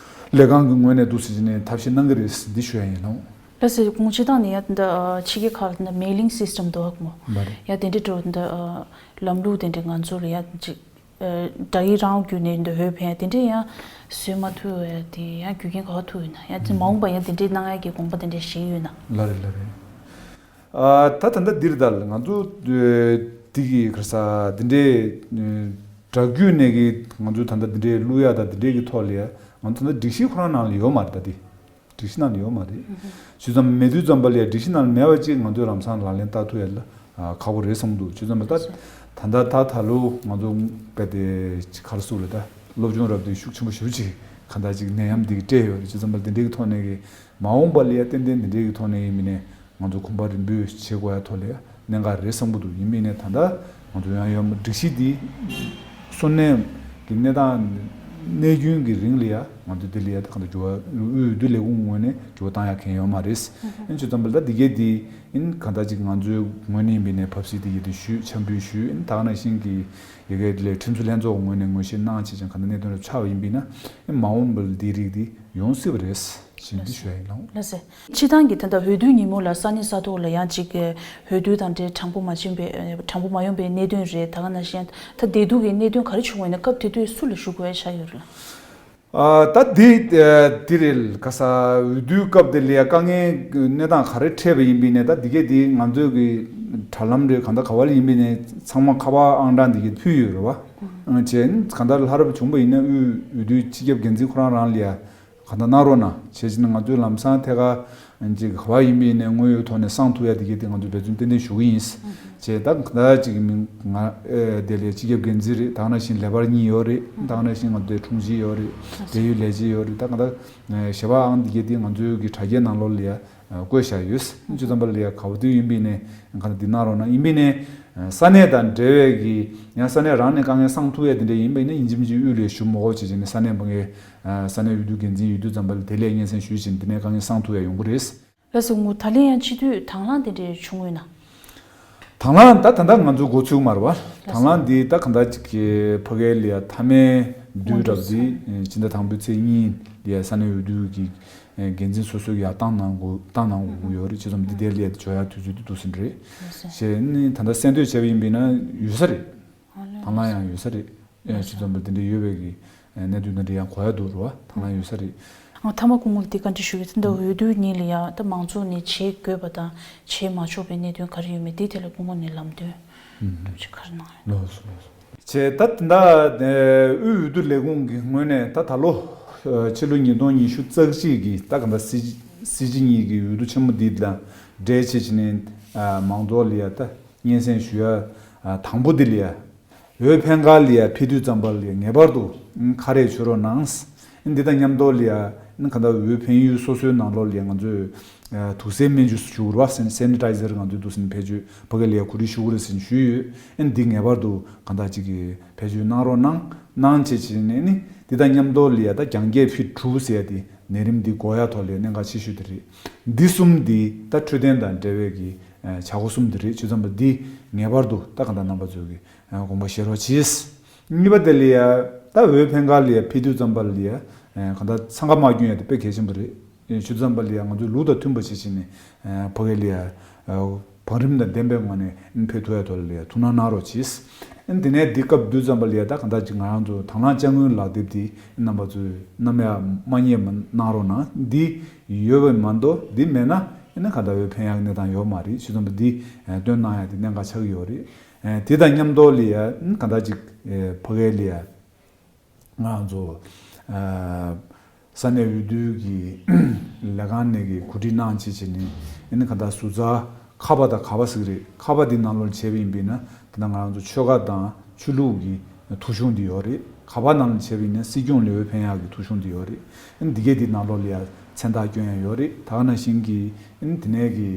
ལས་ཁང་གི་ངོས་ནས་འདུག་ཟེར་བྱས་ནས་ཐབས་ཤེས་གནང་གི་རེད་འདི་ཞུ་ཡ་ཡིན་ལགས། ལགས་སེ། ཁོང་སྤྱིར་བཏང་ནས་ཡ་འདི་ཕྱི་རྒྱལ་ཁག་ལ་འདི་mailing system་འདུག་ག་མོ། མ་རེད། ཡ་དེ་འདྲའི་འགྲོ་འདི་ཨ་ལམ་ལུགས་དེ་འདྲའི་ང་ཚོ་ལ་ཡ་ཅིག་ཨ་དྲ་ཡིག་རང་བརྒྱུད་ནས་འདི་འོས་འཕེན་ཡ་དེ་འདྲའི་ཡ་བཟོས་མ་ཐུབ་ཡ་དེ་ཡ་རྒྱུ་རྐྱེན་ག་པར་ཐུག་ཡོད་ན། ཡ་དེ་མ་འོངས་པ་ཡ་དེ་འདྲའི་གནང་ཡ་གི་དགོངས་པ་དེ་འདྲའི་བཞེས་ཡོད་ན། ལགས་རེད་ལགས་རེད། ཨ་ད་ད་ལྟ་འདིར་ད་ང་ཚོ་ཨ་འདི་གི་ག་རེ་ཟ་འདི་འདྲའི་ཨ་དྲ་བརྒྱུད་ནས་གི་ང་ཚོ་ད་ལྟ་འདི་འདྲའི་བླུག་ཡ་ད་འདི་འདྲའི་གི་ཐོག་ལ་ཡ་ང་ཚོ་ད་ལྟ་སྒྲིག་གཞི་ཁོ་རང་ནང་ལ་ཡོད་མ་རེད། ད་འདི་སྒྲིག་གཞི་ནང་ལ་ཡོད་མ་རེད། ཨུ་ཧུ། བྱས་ཙང་མེད་དུས་ཙམ་པ་ལ་ཡ་སྒྲིག་གཞི་ནང་ལ་མེད་པ་ཅིག་ང་ཚོས་ལམ་སང་ལག་ལེན་བསྟར་ཐུབ་ཡ་ལ་ཨ་ཁག་པོ་རེད་བསམ་འདུག་བྱས་ཙང་པ་ད་ད་ལྟ་ད་ད་ལོ་ང་ཚོ་དཔེ་དེ་ག་རེ་ཟེར་རེད། ད་སློབ་སྦྱོང་རབ་དེ་ཤུགས་ཆེན་པོ་ཞེ་པོ་ཅིག་གང་ལྟར་ཅིག་ནད་ཡམས་འདི་གི་སྤྲད་ཡོད་རེད། བྱས་ཙང་པ་འདི་འདྲའི་གི་ཐོག་ནས་གི་མ་འོངས་པ་ལ་ཡ་ཏན་ཏན་འདི་འདྲའི་གི་ཐོག་ནས་ཡིན་མིན་ནས་ང་ཚོ་གོམ་པ་རིམ་སྤོས་བྱེད་དགོས་ཡ་ཐོག་ལ་ཡ་གནད་འགག་རེད་བསམ་གི་འདུག་ཡིན་མིན་ནས་ད་ལྟ་ང་ཚོ་ཡང་ཡོད་མ་སྒྲིག་གཞི་འདི་སོ་ནས་གི་གནས་སྟངས་གནས་རྒྱུན་གྱི་རིང་ལ་ཡ་ང་ཚོ་འདི་ལ་ཡ་ད་གང་ལྟར་འགྱུར་བ་དབུས་འོས་བསྡུ་ལས་ཁུངས་ངོས་ནས་འགྱུར་བ་བཏང་ཡ་མཁན་ཡོད་མ་རེད། ཨ་ནི་བྱས་ཙང་པ་ལ་ད་འདི་གས་འདི་ཨ་ནི་གང་ལྟར་ཅིག་ང་ཚོའི་ངོས་ནས་ཡིན་པ་ཡིན་ནའི་བབས་ཚིགས་འདི་ཡ་འདི་ཞུས། འཆམ་འབུལ་ཞུས། ཨ་ནི་ད་ག་ནང་བཞིན་གྱི་ཡ་གི་ལས་ཁྲིམས་བཟོ་ལྷན་ཚོགས་ངོས་ནས་ངོས་བཞེས་གནང་བྱས་ཙང་གང་ལྟར་གནད་དོན་རབ་ཆགས་པ་ཡིན་པ་ཡིན་ན་ཨ་ནི་མ་འོངས་པ་ལ་འདིའི་རིགས་འདི་ཡོང་སྲིད་པ་རེད་ཅེས་འདི་ཞུ་ཡ་ཡིན་ལགས། ལགས་སེ། སྤྱིར་བཏང་གི་ད་ལྟ་འོས་བསྡུའི་ཉིན་མོ་ལ་ས་གནས་ས་ཐོག་ལ་ཡང་ཅིག་གི་འོས་བསྡུ་དང་འབྲེལ་དྲང་པོ་མ་ཕྱིན་པའི་དྲང་པོ་མ་ཡོང་པའི་གནད་དོན་རེད། ད་ག་ནང་བཞིན་ད་བདེ་སྡུག་གི་གནད་དོན་ག་རེ་བྱུང་བ་ཡིན་ན་སྐབས་དེ་དུས་སུ་ལ་ཞུ་དགོས་ཡ་ཆགས་ཡོད་རེད། ཨ་ད་འདི་ཨ་འདི་རེད། ག་ས་འོས་བསྡུའི་སྐབས་དེ་ལ་ཡ་དཀའ་ངལ་གནས་སྟངས་ག་རེ་འཕྲད་པ་ཡིན་པ་ཡིན་ནའི་ད་འདི་གས་འདི་ང་ཚོའི་གི་དྲ་ལམ་རེད། གང་ལྟར་ག་བ་ལ་ཡིན་པ་ཡིན་ནའི་ཚང་མ་ཁ་པར་ཨང་གྲངས་འདི་གས་ཕུལ་ཡོད་རེད་བ། ཨང་བྱས་གང་ལྟར་ལྷ་རབ་བྱུང་པ་ཡིན་ན་དབུས་འོས་བསྡུའི་སྤྱི་ཁྱབ་འགན་འཛིན་ཁོ་རང་རང་ལ་ཡ་གང་ལྟར་གནང་རོགས་གནང་བྱས་ཙང་ང་ཚོའི་ལམ་སང་ཐད་ཀར་ཅིག་ག་བ་ཡིན་པ་ཡིན་ནའི་དངོས་ཡོད་ཐོག་ནས་གསང་ཐུབ་ཡ་དེ་གས་དེ་ང་ཚོས་འབད་བརྩོན་ཏན་ཏན་ཞུ་གི་ཡིན། བྱས་ད་ད་ཅིག་གི་མིང་ང་ཨེ་དེ་ལས་སྤྱི་ཁྱབ་འགན་འཛིན་རེད། ད་ག་ནང་བཞིན་ལས་འཕར་གཉིས་ཡོད་རེད། ད་ག་ནང་བཞིན་ང་ཚོའི་དྲུང་ཆེ་ཡོད་རེད། འབྲེལ་ཡོད་ལས་བྱེད་ཡོད་རེད། ད་ག་ད་ཞལ་པར་ཨང་དེ་གས་དེ་ང་ཚོའི་གི་དྲ་རྒྱའི་ནང་ལོགས་ལ་ཡ་བཀོད་བཞག་ཡོད། བྱས་ཙང་པ་ལ་ཡ་ག་བ་དུས་ཡིན་པ་ཡིན་ནའི་གང་ལྟར་འདི་གནང་རོགས་གནང་། ཡིན་པ་ཡིན་ནའི་ས་གནས་དང་འབྲེལ་བའི་གི་ཡང་ས་གནས་རང་ནས་དཀའ་ངལ་གསང་ཐུབ་ཡ་དེ་འདྲ་ཡིན་པ་ཡིན་ན་ཡིན་གཅིག་མིན་གཅིག་དབུས་ལ་ཞུ་མ་དགོས་བྱས་བྱས་ནས་ས་གནས་མ་གི་ས་གནས་འོས་བསྡུ་འགན་འཛིན་ཡོད་དུས་ཙམ་པ་ལ་དེ་ལས་སྙན་སེང་ཞུས་བྱས་ནས་དེ་ནས་དཀའ་ངལ་གསང་ཐུབ་ཡ་ཡོང་གི་རེད། ལགས་སོ། ངོ་ད་ལན་ཡང་སྤྱི་འཐུས་དང་བླངས་དེ་འདྲས་བྱུང་ཡོད་ན། དང་བླངས་ད་ད་ལྟ་ང་ཚོ་འགོ་ཚུགས་མ་རེད་བ། དང་བླངས་འདི་ད་གང་ལྟར་ཅིག་གི་ཕ་གི་ལ་ཡ་མཐའ་མའི་དུས་རབས་འདི་ཕྱི་ཟླ་དང་པོའི་ཚེས་གཉིས་ལ་ཡ་ས་གནས་འོས་བསྡུ་གི་འགན་འཛིན་སོ་སོའི་ཡར་བཏང་གནང་དགོས་བཏང་གནང་དགོས་ཀྱི་ཡོད་རེད། བྱས་ཙང་འདི་དེ་ལ་ཡ་འབྱོར་ཡ་དུས་ཚོད་འདི་འདུག་ཟིན་རེད། བྱས་ནས་ད་ལྟ་གསན་ཐོས་བྱས་པ་ཡིན་པས་ན་ཡོད་ས་རེད། དང་བླངས་ཡང་ཡོད་ས་རེད། ཨེ་ཅི་ཙམ་པ་དེ་འདྲ་ཡོད་པའི་གི་གནད་དོན་དེ་འདྲ་ཡང་གོ་ཡ་འདུག་རེད་བ། དང་བླངས་ཡོད་ས་རེད། ཨ་ཐ་མ་སྐུ་ངོ་གིས་དེ་བཀའ་འདྲི་ཞུ་གི་ད་འོས་བསྡུ་ཉིན་ལ་ཡང་ད་མང་ཚོགས་ནས་བྱེད་དགོས་པ་དང་བྱེད་མ་ཆོག་པའི་གནད་དོན་ག་རེ་ཡོད་མེད་དེའི་ཐད་ལ་སྐུ་ངོ་ནས་ལམ་སྟོན་ཐུབ་ཆེ་ག་རེ་གནང་ཡོད། ལགས་སོ་ལགས་སོ། བྱས་ད་ད་ལྟ་དབུས་འོས་བསྡུ་ལས་ཁུངས་ཀྱི་ངོས་ནས་ད་ད་ལོ་ཕྱི་ལོ་ཉིས་སྟོང་ཉི་ཤུ་རྩ་གཅིག་གི་ད་ག་ད་སྲིད་སྲིད་སྤྱི་གཉིས་ཀྱི་འོས་བསྡུ་ཆེན་མོ་འདི་དང་འབྲེལ་བྱས་བྱས་ནས་མང་ཚོགས་ལ་ཡ་ད། སྙན་སེང་ཞུ་ཡ་དང་པོ་འདི་ལ་ཡ། འོས་འཕེན་ཁང་ལ་ཡ་ཕེབས་དུས་ཙམ་པ་ལ་ཡ་ངེས་པར་དུ་ཁ་རས་གྱོན་རོགས་གནང་། འདི་དང་མཉམ་དུ་ལ་ཡ་གང་ལྟར་འོས་འཕེན་ཡུལ་སོ་སོའི་ནང་ལོགས་ལ་ཡ་ང་ཚོས་དུག་སེལ་སྨན་ཆུ་ཞུ་དགོས་རེད་བ། སེ་ནི་ཊའི་ཛར་ང་ཚོས་འདུག་སེ་ཕེབས་བཅུག་ཕ་གི་ལ་ཡ་གོ་སྒྲིག་ཞུ་དགོས་རེད་ཟེར་ཞུས་ཡོད། འདི་ངེས་པར་དུ་གང་ལྟར་ཅིག་གི་བེད་སྤྱོད་གནང་རོགས་གནང་། གནང་བྱས་བྱས་ནས་ནི་འདི་དང་མཉམ་དུ་ལ་ཡ་ད་རྒྱང་སྐྱེད་ཕི་དྲུག་ཟེར་ཡ་དེ་ནད་རིམས་འདི་འགོག་ཡ་ཐོག་ལ་ཡ་གནད་འགག་ཆེ་ཤོས་དེ་རེད། འདི་གསུམ་འདི་ད་འཕྲོད་བསྟེན་དང་འབྲེལ་བའི་གི་བྱ་སྒོ་གསུམ་དེ་རེད། བྱས་ཙང་པ་འདི་ངེས་པར་དུ་ད་གང་ལྟར་རྣམ་པ་ཚོས་གི་དགོངས་པ་བཞེས་རོགས་གྱིས། གཉིས་པ་དེ་ལ་ཡ་ད་འོས་འཕེན་ཁང་ལ་ཡ་ཕེབས་དུས་ཙམ་པ་ལ་ཡ་གང་ལྟར་འཚང་ཁ་མ་སྐྱོན་ཡ་དེ་དཔེ་གལ་ཆེན་པོ་རེད། ཡིན་ཕྱིར་ཙམ་པ་ལ་ཡ་ང་ཚོའི་ལུགས་དང་མཐུན་པ་བྱེད་ཕྱིན་ནས་ཕ་གི་ལ་ཡ་བང་རིམ་དང་ལྡན་པའི་ངང་ནས་ཕེབས་ཐུབ་ཡ་ཐོག་ལ་ཡ་ཐུགས་སྣང་གནང་རོགས་གྱིས། དེ་ནས་འདི་སྐབས་དུས་ཙམ་པ་ལ་ཡ་ད་གང་ལྟར་ཅིག་ང་རང་ཚོ་དང་བླངས་དཔྱ་དངུལ་ལག་དེབ་འདི་རྣམ་པ་ཚོས་ནམ་ཡང་མ་རྙེད་པ་གནང་རོགས་གནང་། འདི་ཡོད་པ་མ་གཏོགས་འདི་མེད་ན་ཨེ་ནི་གང་ལྟར་འོས་འཕེན་ཡག་གནས་སྟངས་ཡོད་མ་རེད། བྱས་ཙང་པ་འདི་སྟོན་གནང་ཡ་དེ་གནད་འགག་ཆགས་ཀྱི་ཡོད་རེད། དེ་དང་མཉམ་དུ་ལ་ཡ་གང་ལྟར་ཅིག་ཕ་གི་ལ་ཡ། ང་རང་ཚོ་ས་གནས་འོས་བསྡུ་གི་ལས་ཁང་ནས་གི་གོ་སྒྲིག་གནང་བྱས་བྱས་ནས་ཨེ་ནི་གང་ལྟར་ཟུར་ཚགས་ཁ་པ་དང་ག་པ་ཟིག་རེད། ཁ་པ་འདི་ནང་ལོགས་བྱས་པ་ཡིན་པས་ན་དེ་ན་ང་རང་ཚོ་ཆོལ་ཁ་དང་ཆོས་ལུགས་ཀྱི་ཐོ་གཞུང་འདི་ཡོད་རེད། ག་པ་ནང་ལོགས་བྱས་པ་ཡིན་ན་སྲིད་སྐྱོང་ལ་འོས་འཕེན་ཡག་གི་ཐོ་གཞུང་འདི་ཡོད་རེད། ཨེ་ནི་འདི་གས་འདི་ནང་ལོགས་ལ་ཡ་མཚན་རྟགས་སྐྱོན་ཡ་ཡོད་རེད། ད་ག་ནང་བཞིན་གི་ཨེ་ནི་དེ་ནས་གི་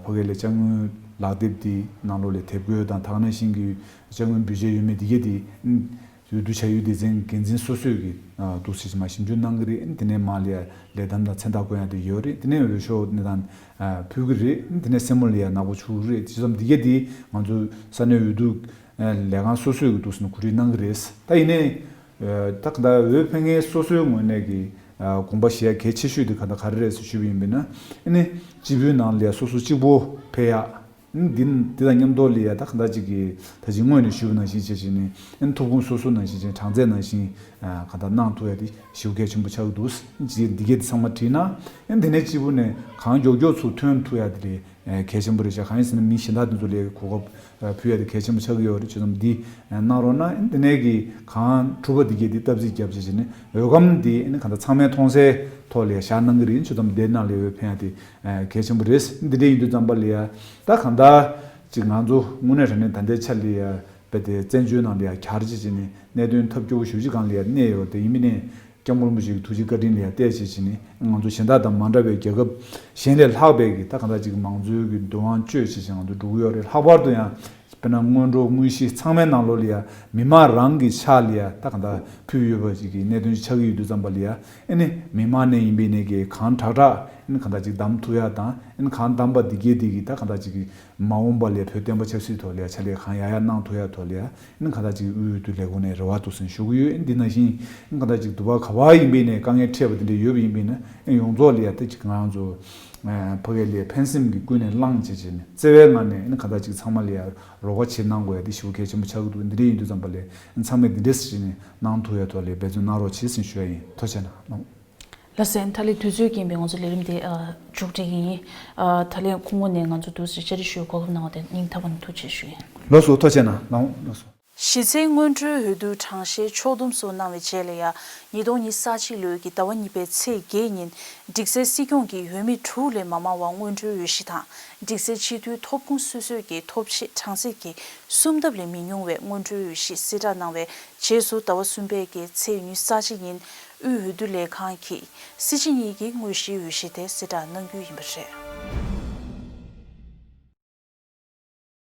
ཕ་གི་ལ་དཔྱ་དངུལ་ལག་དེབ་འདི་ནང་ལོགས་ལ་དེབ་འགོད་དང་ད་ག་ནང་བཞིན་གི་དཔྱ་དངུལ་འབུལ་བྱས་ཡོད་མེད་འདི་གས་འདི་ཨེ་ནི་འོས་བསྡུ་བྱ་ཡུལ་སྡེ་ཚན་འགན་འཛིན་སོ་སོས་ཀྱི་འདུག་སེ་མར་ཞིབ་འཇུག་གནང་གི་རེད། དེ་ནས་མར་ལ་ཡ་ལས་བསྡམས་དང་མཚན་རྟགས་བཀོད་ཡ་དེ་ཡོད་རེད། དེ་ནས་འོས་ཤོག་གནས་སྟངས་ཕུལ་གི་རེད། དེ་ནས་སེར་མོ་ལ་ཡ་ནག་པོ་བྱུག་གི་རེད། དེ་ཙམ་འདི་གས་འདི་ང་ཚོ་ས་གནས་འོས་བསྡུ་ལས་ཁང་སོ་སོས་ཀྱི་འདུག་སེ་གོ་སྒྲིག་གནང་གི་རེད། ད་ཡིན་ནའི་ད་ག་འདྲ་འོས་འཕེན་མཁན་སོ་སོའི་ངོས་ནས་ཀྱི་དགོངས་པ་བཞེས་ཡ་གལ་ཆེ་ཤོས་དེ་ག་འདྲ་ག་རེ་རེད་ཟེར་ཞུས་པ་ཡིན་པས་ན་ཨ་ནི་སྤྱི་པའི་ནང་ལ་ཡ་སོ་སོ་གཅིག་པོ་ཕེབས་ཡ། འདི་འདི་དང་མཉམ་དུ་ལ་ཡ་ད་གང་ལྟར་ཅིག་གི་ད་ཅིག་སྔོན་ནས་ཞུས་པ་ནང་བཞིན་བྱས་བྱས་ནས་ཨན་ཐུགས་ཁུངས་སོ་སོ་ནང་བཞིན་བྱས་གྲངས་ཚད་ནང་བཞིན་གང་ལྟར་གནང་ཐུབ་ཡ་དེ་ཞེ་པོ་གལ་ཆེན་པོ་ཆགས་ཀྱི་འདུག་ཅིག་འདི་གས་དེ་ཚང་མ་བྲིས་ན་ཨན་དེ་ནས་གཅིག་པུ་ནས་གང་མགྱོགས་མགྱོགས་ཚུར་ཐོན་ཐུབ་ཡ་དེ་རེད། གལ་ཆེན་པོ་རེད་ཤག་གང་ཡིན་ཟེར་ན་མི་གཞན་དག་དེ་ཚོ་ལ་གོ་སྐབས་ཕུལ་ཡ་དེ་གལ་ཆེན་པོ་ཆགས་ཀྱི་ཡོད་རེད། བྱས་ཙང་འདི་གནང་རོགས་གནང་། ཨན་དེ་ནས་གི་གང་གྲུབ་པ་འདི་གས་དེ་སྟབས་གཅིག་བརྒྱབ་བྱས་བྱས་ནས་འོས་སྒམ་འདི་ཨན་གང་ལྟར་ཚང་མས་མཐོང་སའི་ཐོག་ལ་ཡ་བཞག་གནང་གི་རེད། བྱས་ཙང་དེ་ནང་ལ་འོས་འཕེན་ཡ་དེ། གལ་ཆེན་པོ་རེད། འདི་འདྲ་ཡིན་དུས་ཙམ་པ་ལ་ཡ་ད་གང་ལྟར་ཅིག་ང་ཚོ་དངོས་གནས་དྲང་གནས་ད་ལྟའི་ཆ་ལ་ཡ་རྦད་དེ་བཙན་བྱོལ་ནང་ལ་ཡ་གྱར་བྱས་བྱས་ནས་གནད་དོན་ཐབས་སྐྱོ་པོ་ཞེ་པོ་ཅིག་སྒང་ལ་ཡ་གནས་ཡོད་དེ་ཡིན་མིན་ནས་སྐྱབས་མགོན་རིན་པོ་ཆེ་གི་ཐུགས་རྗེ་བཀའ་དྲིན་ལ་ཡ་བལྟས་བྱས་བྱས་ནས་ང་ཚོ་གཞན་དག་དང་མ་འདྲ་བའི་རྒྱལ་ཁབ་གཞན་ལས་ལྷག་པའི་གི་ད་གང་ལྟར་ཅིག་མང་གཙོའི་གི་འདུན་དབང་སྤྱོད་བྱས་བྱས་ང་ཚོ་འགྲོ་གི་ཡོད་རེད། ལྷག་པར་དུ་ཡང་། དཔེར་ན་སྔོན་འགྲོ་དངོས་གཞི་ཚང་མའི་ནང་ལོགས་ལ་ཡ་མི་མང་རང་གི་ཕྱག་ལ་ཡ་ད་གང་ལྟར་ཕུལ་ཡོད་པ་ཅིག་གི་གནད་དོན་ཅིག་ཆགས་ཀྱི་ཡོད་དུས་ཙམ་པ་ལ་ཡ་ཨེ་ནི་མི་མང་ནས་ཡིན་པའི་ནས་ཀྱི་གང་དྲག་དྲག་ཨེ་ནི་གང་ལྟར་ཅིག་བདམས་ཐུབ་ཡ་དང་ཨེ་ནི་གང་བདམས་པ་འདི་གས་འདི་གི་ད་གང་ལྟར་ཅིག་གི་མ་འོངས་པ་ལ་ཡ་བོད་བསྟན་པ་ཆབ་སྲིད་ཐོག་ལ་ཡ་ཕྱག་ལས་གང་ཡག་ཡག་གནང་ཐུབ་ཡ་ཐོག་ལ་ཡ་ཨེ་ནི་གང་ལྟར་ཅིག་དབུས་འོས་བསྡུ་ལས་ཁུངས་ནས་རེ་བ་འདུག་སེ་ཞུ་གི་ཡོད། ཨེ་འདི་ནང་བཞིན་ཨེ་གང་ལྟར་ཅིག་འདུ་བ་ག་བ་ཡིན་པའི་ནས་དཀའ་ངལ་འཕྲད་པ་འདི་འདྲ་ཡོད་པ་ཡིན་པས་ན་ཨེ་ཡོངས་རྫོགས་ལ་ཡ་ད་ཅིག་ང་རང་ཚོ་ཕ་གི་ལ་ཡ་ཕན་སེམས་ཀྱི་ཀུན་ནས་བསླངས་བྱས་བྱས་ནས་བརྩེ་བའི་ངང་ནས་ཨེ་ནི་གང་ལྟར་ཅིག་ཚང་མ་ལ་ཡ། རོགས་པ་བྱེད་གནང་དགོས་ཡ་དེ་ཞེ་པོ་གལ་ཆེན་པོ་ཆགས་ཀྱི་འདུག་འདི་འདྲ་ཡིན་དུས་ཙམ་པ་ལས་ཚང་མས་འདི་འདྲས་བྱས་ནས་གནང་ཐུབ་ཡ་ཐོག་ལ་འབད་བརྩོན་གནང་རོགས་བྱེད་ཟེར་ཞུ་ཡ་ཡིན། ཐུགས་རྗེ་ཆེ་གནང་། ལགས་སོ། ད་ལན་དུས་ཚོད་ཀྱིས་འབད་ང་ཚོ་ལས་རིམ་དེ་མཇུག་སྒྲིལ་གྱི་ཡིན། ད་ལན་ཁོང་ངོ་ནས་ང་ཚོ་འདུག་སེ་བཅར་འདྲི་ཞུ་གོ་སྐབས་གནང་བ་དེ་སྙིང་ཐག་པ་ནས་ཐུགས་རྗེ་ཆེ་ཞུ་ཡིན། ལགས་སོ། ཐུགས་རྗེ་ཆེ་གནང་། ལགས་སོ། གཞི་རྩའི་སྔོན་འགྲོའི་འོས་བསྡུ་གྲངས་བཤེར་ཕྱོགས་བསྡོམས་སོགས་གནང་བའི་རྗེས་ལ་ཡ། ཉིས་སྟོང་ཉི་ཤུ་རྩ་གཅིག་ལོའི་གི་ཟླ་བ་གཉིས་པའི་ཚེས་བརྒྱད་ཉིན་སྒྲིག་སྲོལ་སྲིད་སྐྱོང་གི་འོས་མི་དྲུག་ལས་མ་མང་བ་སྔོན་འགྲོའི་འོས་གཞི་དང་། སྒྲིག་སྲོལ་སྤྱི་འཐུས་ཐོབ་ཁུངས་སོ་སོའི་གི་ཐོབ་ཆེད་གྲངས་ཚད་ཀྱི་གསུམ་ལྡབ་ལས་མི་ཉུང་བའི་སྔོན་འགྲོའི་འོས་གཞི་གསལ་བསྒྲགས་གནང་བའི་རྗེས་སུ་ཟླ་བ་གསུམ་པའི་གི་ཚེས་ཉི་ཤུ་རྩ་གཅིག་ཉིན་དབུས་འོས་བསྡུ་ལས་ཁང་གིས་སྲིད་སྤྱི་གཉིས་ཀྱི་དངོས་གཞིའི་འོས་གཞི་དེ་གསལ་བསྒྲགས་གནང་རྒྱུ་ཡིན་པ་རེད།